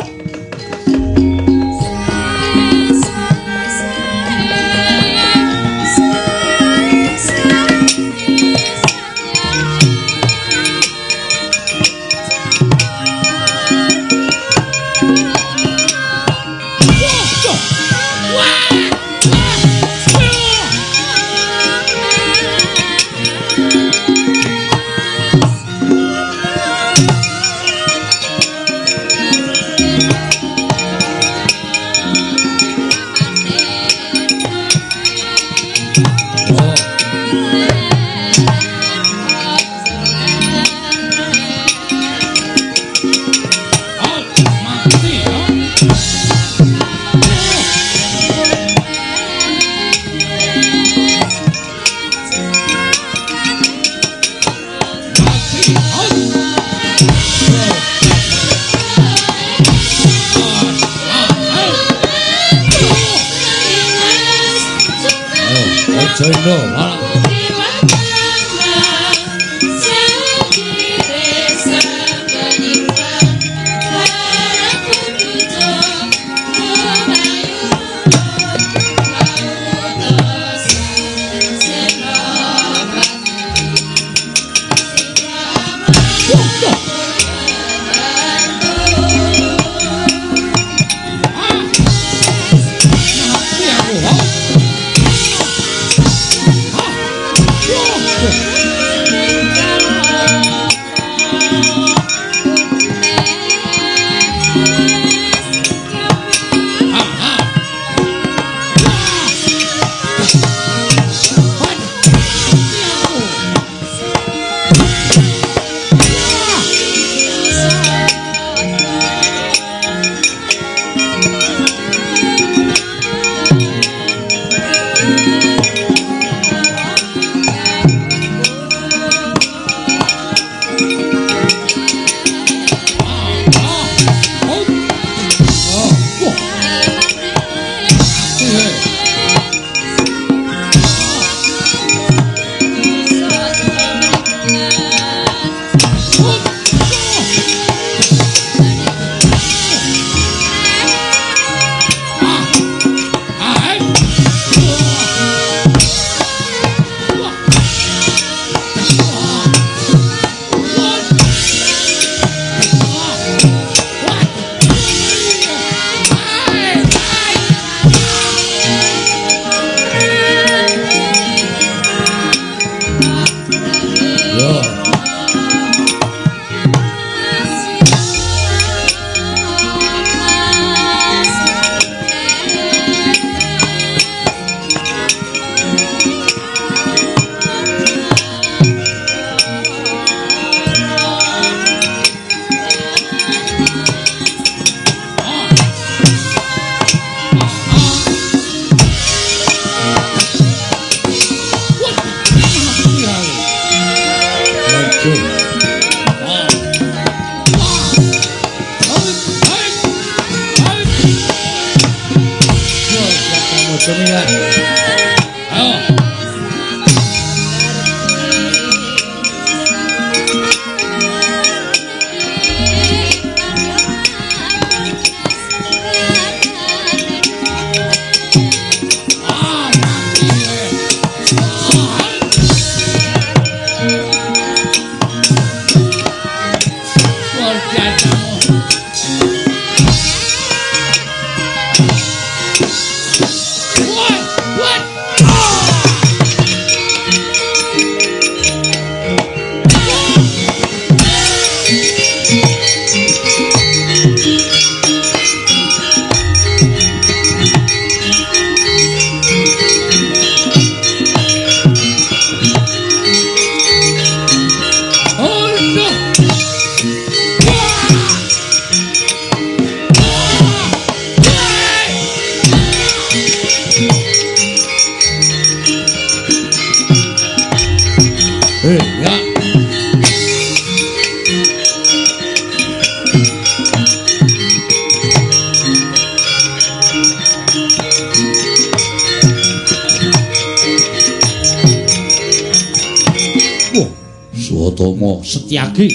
Stratama Setyaki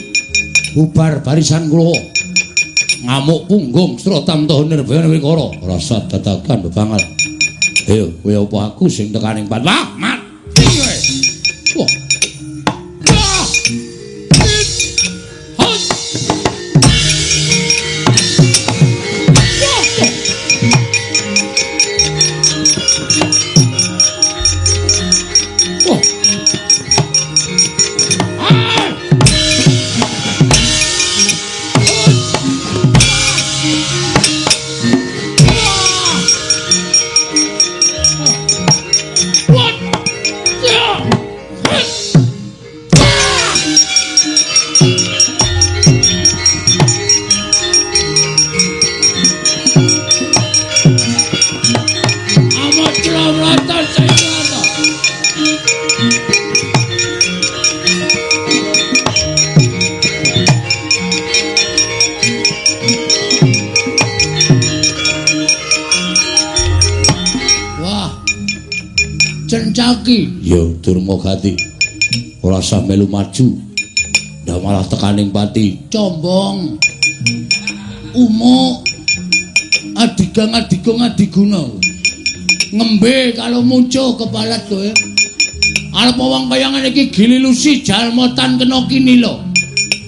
bubar barisan kula. Ngamuk punggung Stratamta Nirbaya Wikara rasa dadakan bebangal. Ayo kowe apa aku sing tekaning pat. Wah, mati kowe. Wah. Cencaki ya Durmagati ora usah melu maju ndak malah tekaning pati combong umuk adigang adigung adiguna ngembe kalau muncul kepalat kowe arep wong kaya ngene iki gililusi jalma tan kena kinila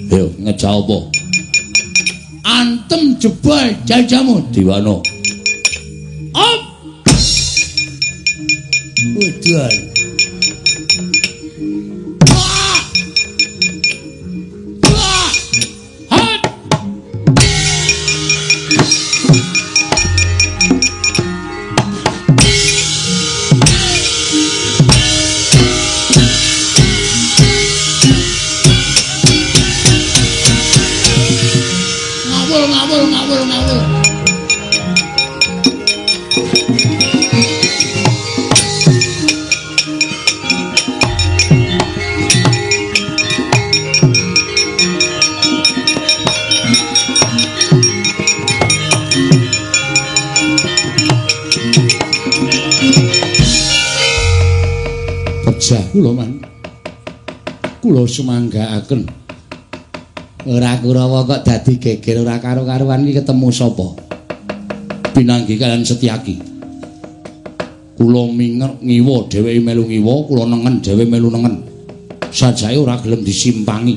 ayo ngejak apa antem jebol jajamu diwana op. Udah. Wah. Wah. Hat. Ngawur, ngawur, ngawur, ngawur. Kula man kula sumanggaaken ora Kurawa kok dadi geger ora karo-karuan iki ketemu sapa pinanggi kalian Setyaki kula minger ngiwa dheweke melu ngiwa kula nengen dhewe melu nengen sajake ora gelem disimpangi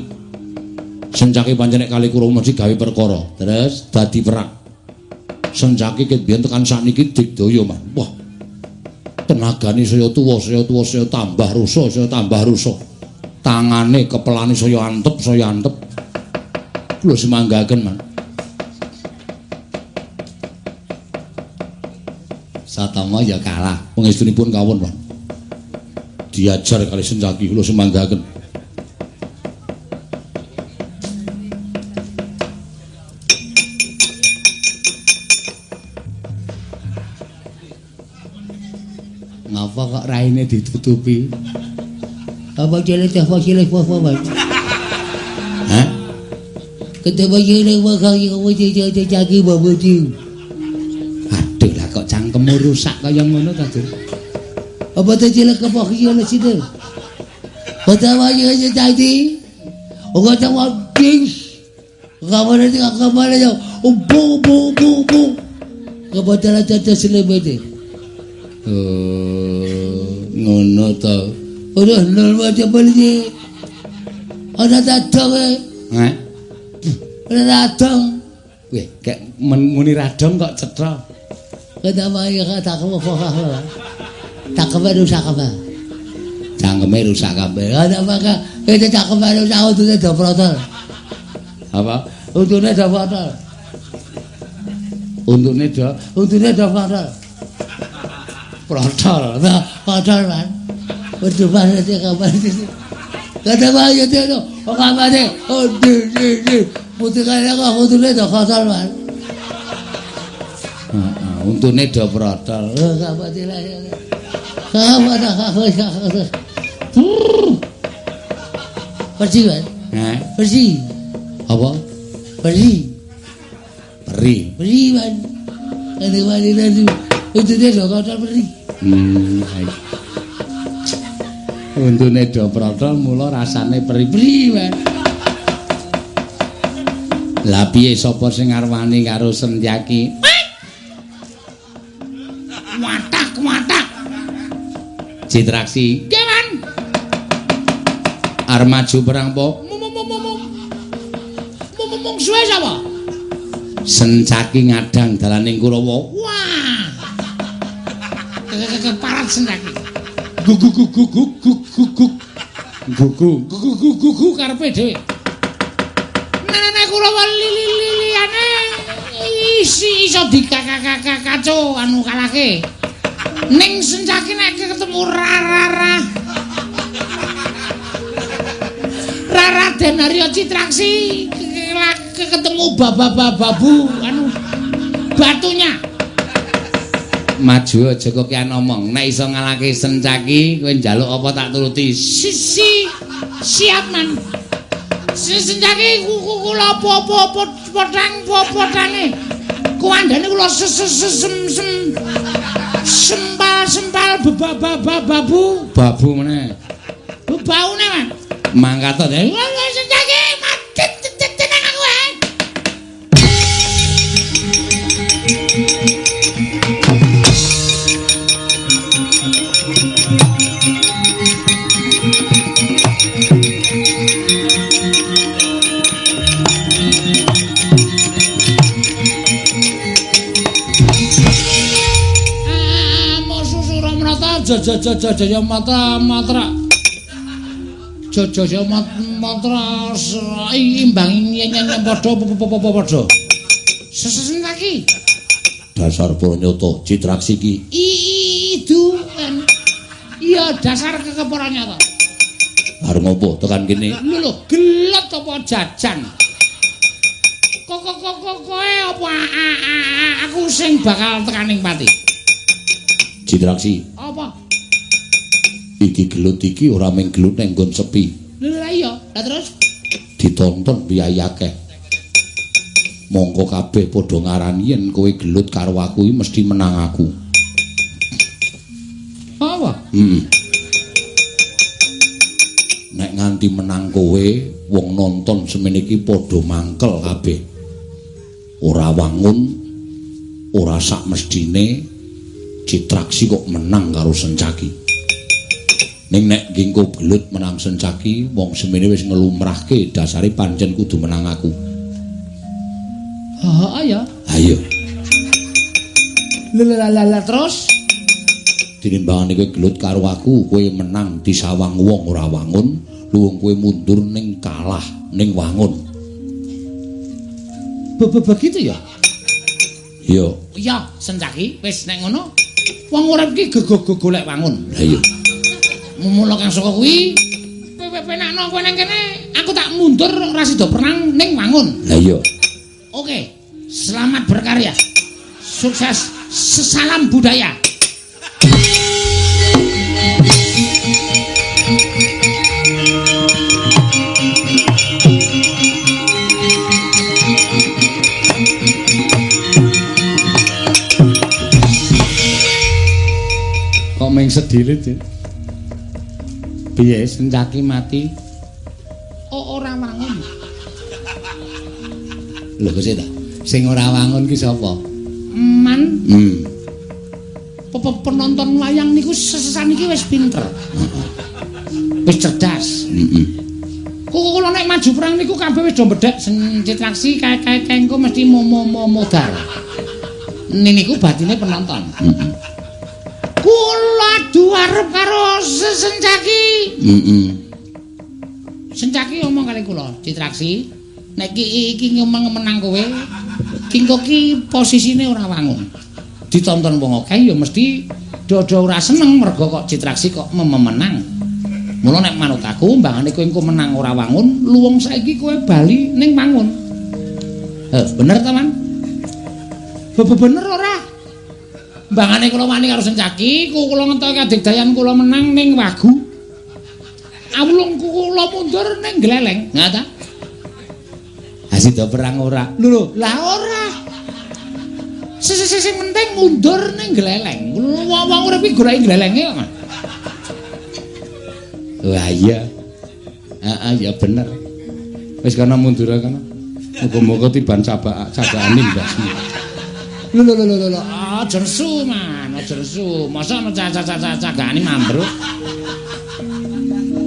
Sencaki pancen nek kali Kurawa mesti gawe perkara terus dadi perang Sencaki ket biyen tekan sakniki digdaya man wah tenagane saya tuwa, saya tuwa, saya tambah rusa, saya tambah rusa. Tangane kepelane saya antep, saya antep. Kula semanggaken, Man. Satama ya kalah. Pangestunipun kawon, Man. Diajar kali Sencaki kula semanggaken. Ngapa kok raine ditutupi? Apa cilik apa cilik apa apa? Hah? Ketemu cilik apa kali kamu cilik caki babuji. Aduh lah kok cangkemmu rusak kaya ngono ta, Dur? Apa te cilik apa cilik situ? Betapa cilik tadi? Oga tawa ding. Kamu nanti kamu nanti bu bu bu bu. Kebetulan caca selebete. Oh, ngono to. Udah nol macam beli. Ada dadong e. Heh. Ada dadong. Weh, kek muni radong kok cetha. Kenapa ya tak apa-apa. Tak rusak apa. Cangkeme rusak kabeh. Ada maka itu cangkeme rusak untune do protol. Apa? Untune do protol. Untune do, untune do protol. Protol. Nah, protol man. Berjumpa nanti kabar itu. Kata bahaya dia tu, orang mana? Oh, di di di. Putih kaya kau untune do protol man. Heeh, untune do protol. Kabar tidak. Kabar dah kabar kabar. Bersih kan? Heh. Bersih. Apa? Bersih. Peri. Peri man. Ada mana tadi? Itu dia do protol peri. Untune do protol mula rasane pri-pri wae. Lah piye sapa sing arwani karo Sentyaki? Watak watak. Citraksi. Nggih, Man. Arep maju perang po? Mungsuhe sapa? Sencaki ngadang dalaning Kurawa. Wah. Keparat Sencaki. Gugu gugu gugu gugu. Gugu gugu gugu gugu karepe dhewe. Nenek Kurawa lili-liliane isi iso dikakakakaco anu kalahke. Ning Sencaki nek ketemu Rara Raden Arya Citraksi ketemu babu anu batunya. Maju aja kok kian omong. Nek iso ngalahke Sencaki kowe njaluk apa tak turuti. Sisi siap, Man. Sencaki kula apa-apa potang potane. Kuwandane kula sem sempal-sempal babu babu meneh. Baune, Man. Mangkat to. Sencaki mati tenang aku. Jaya matra matra Jaya matra imbang nyen padha padha Sencaki dasar Pranyata Citraksi iki idu iya dasar kekeporanyata arep ngopo tekan kene lho lho gelet apa jajan kok kowe apa aku sing bakal tekaning pati Citraksi apa iki gelut iki ora mung gelut nang nggon sepi. Lha lha iya, lah terus ditonton biaya akeh. Mongko kabeh padha ngarani yen kowe gelut karo aku iki mesti menang aku. Apa? Heeh. Nek nganti menang kowe, wong nonton semene iki padha mangkel kabeh. Ora wangun, ora sak mestine Citraksi kok menang karo Sencaki. Ning nek ngingko gelut menang Sencaki, wong semene wis ngelumrahke dasare pancen kudu menang aku. Heeh ya. Ayo. Lha lha terus tinimbangane kowe gelut karo aku, kowe menang disawang wong ora wangun, luwung kowe mundur ning kalah ning wangun. Begitu ya? Iya. Iya, Sencaki wis nek ngono wong urip iki golek wangun. Lah iya. Mula kang saka kuwi kowe penakno kowe nang kene, aku tak mundur ora sida perang ning wangun. Lah iya. Oke, selamat berkarya. Sukses, sesalam budaya. Kok mung sedilit ya? Piye Sencaki mati? Oh, ora wangun. Lho kok ta? Sing ora wangun ki sapa? Man. Penonton wayang niku sesaniki wis pinter. Wis cerdas. Heeh. Kula nek maju perang niku kabeh wis do bedhek Citraksi kae-kae engko mesti modar. Niku batine penonton. Heeh. Kula adu arep karo Sencaki. Heeh. Sencaki omong kali kula, Citraksi, nek iki ngomong menang kowe, ki engko ki posisine ora wangun. Ditonton wong akeh ya mesti do-do ora seneng mergo kok Citraksi kok memenang. Mula nek manut aku mbangane kowe engko menang ora wangun, luwung saiki kowe bali ning wangun. Bener ta, Man? Bener ora? Mbangane kula wani karo Sencaki, kula ngentoke kadigdayan kula menang ning wagu. Awulung kula mundur ning gleleng. Nga ta? Sida perang ora? Lho lho, lah ora. Sing penting mundur ning gleleng. Wong urip iki goleki glelenge kok, Mas. Wah iya. Heeh, ya bener. Wis kana mundur kana. Muga-muga tiban cabakane mbasmu. Lho lho lho lho, aja nesu man, aja nesu. Mosok ana cacah-cacahane mambruk.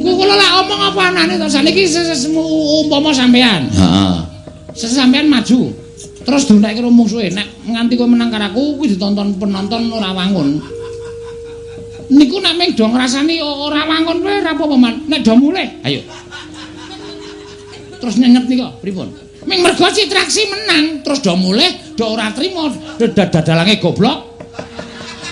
Ku kula lak omong apa anane to saniki umpama sampean. Heeh. Sampean maju. Terus duneke karo mungsuhe, nek nganti kowe menang karo aku kuwi ditonton penonton ora wangun. Niku nek mung do ngrasani ora wangun kowe ora apa-apa man. Nek do mulih, ayo. Terus nyenyet nika pripun? Ming mergo Citraksi menang, terus do mulih, do ora trima, dadalange goblok.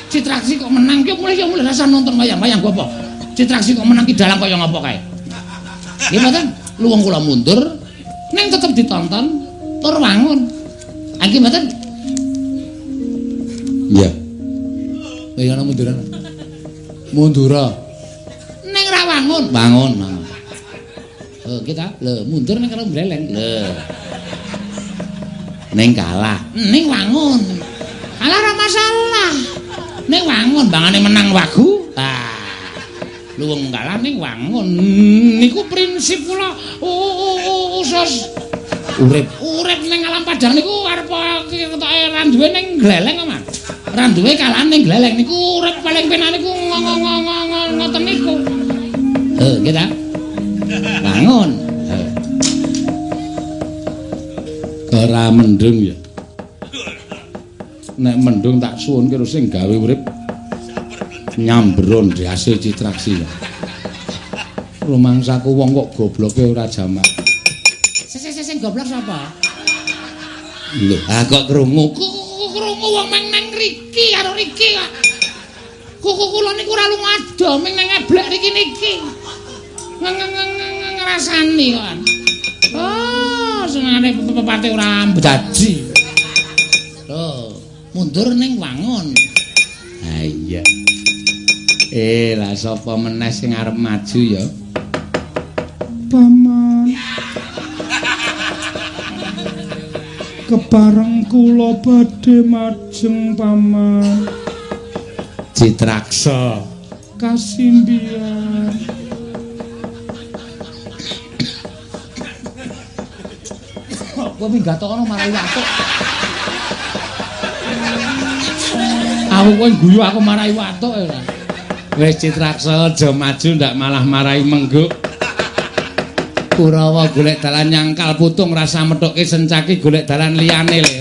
Citraksi kok menang, ki mulih ya mulih rasa nonton wayang-wayang gopo. Citraksi kok menang ki dalang kaya ngapa kae. Nggih mboten, luwung kula mundur, ning tetep ditonton tur wangun. Nggih mboten? Iya. Kaya ana munduran. Mundura. Ning ra wangun, wangun, wangun. Oh, kita lho mundur ning karo mbleleng. Lho. Ning kalah, ning wangun. Kalah ora masalah. Ning wangun bangane menang wagu. Ah. Luwung kalah ning wangun. Niku prinsip kula usus urip. Urip ning alam padang niku arep ketoke ra duwe ning gleleng, Mas. Ra duwe kalah ning gleleng niku urip paling penak niku ngoten niku. Heh, kita bangun. Ora mendung ya. Nek mendung tak suwun karo sing gawe urip nyambron ndase Citraksi ya. Rumangsaku wong kok gobloke ora jamak. Sing goblok sapa? Lho, ah kok krungu. Krungu wong meng nang riki karo riki kok. Kuku kula niku ora lunga ado meng nang eblek riki niki. Ngrasani kok. Oh, senengane pepate ora mbedaji. Lho, mundur ning wangun. Ha iya. Lah sapa meneh sing arep maju ya? Paman. Kepareng kula badhe majeng, Paman. Citraksa kasimbian. Kowe minggat kono marai watuk. Aku kowe guyu aku marai watuk ya. Wis Citraksa aja maju ndak malah marai mengguk. Kurawa golek dalan nyangkal putung rasa methuke sencaki golek dalan liyane le.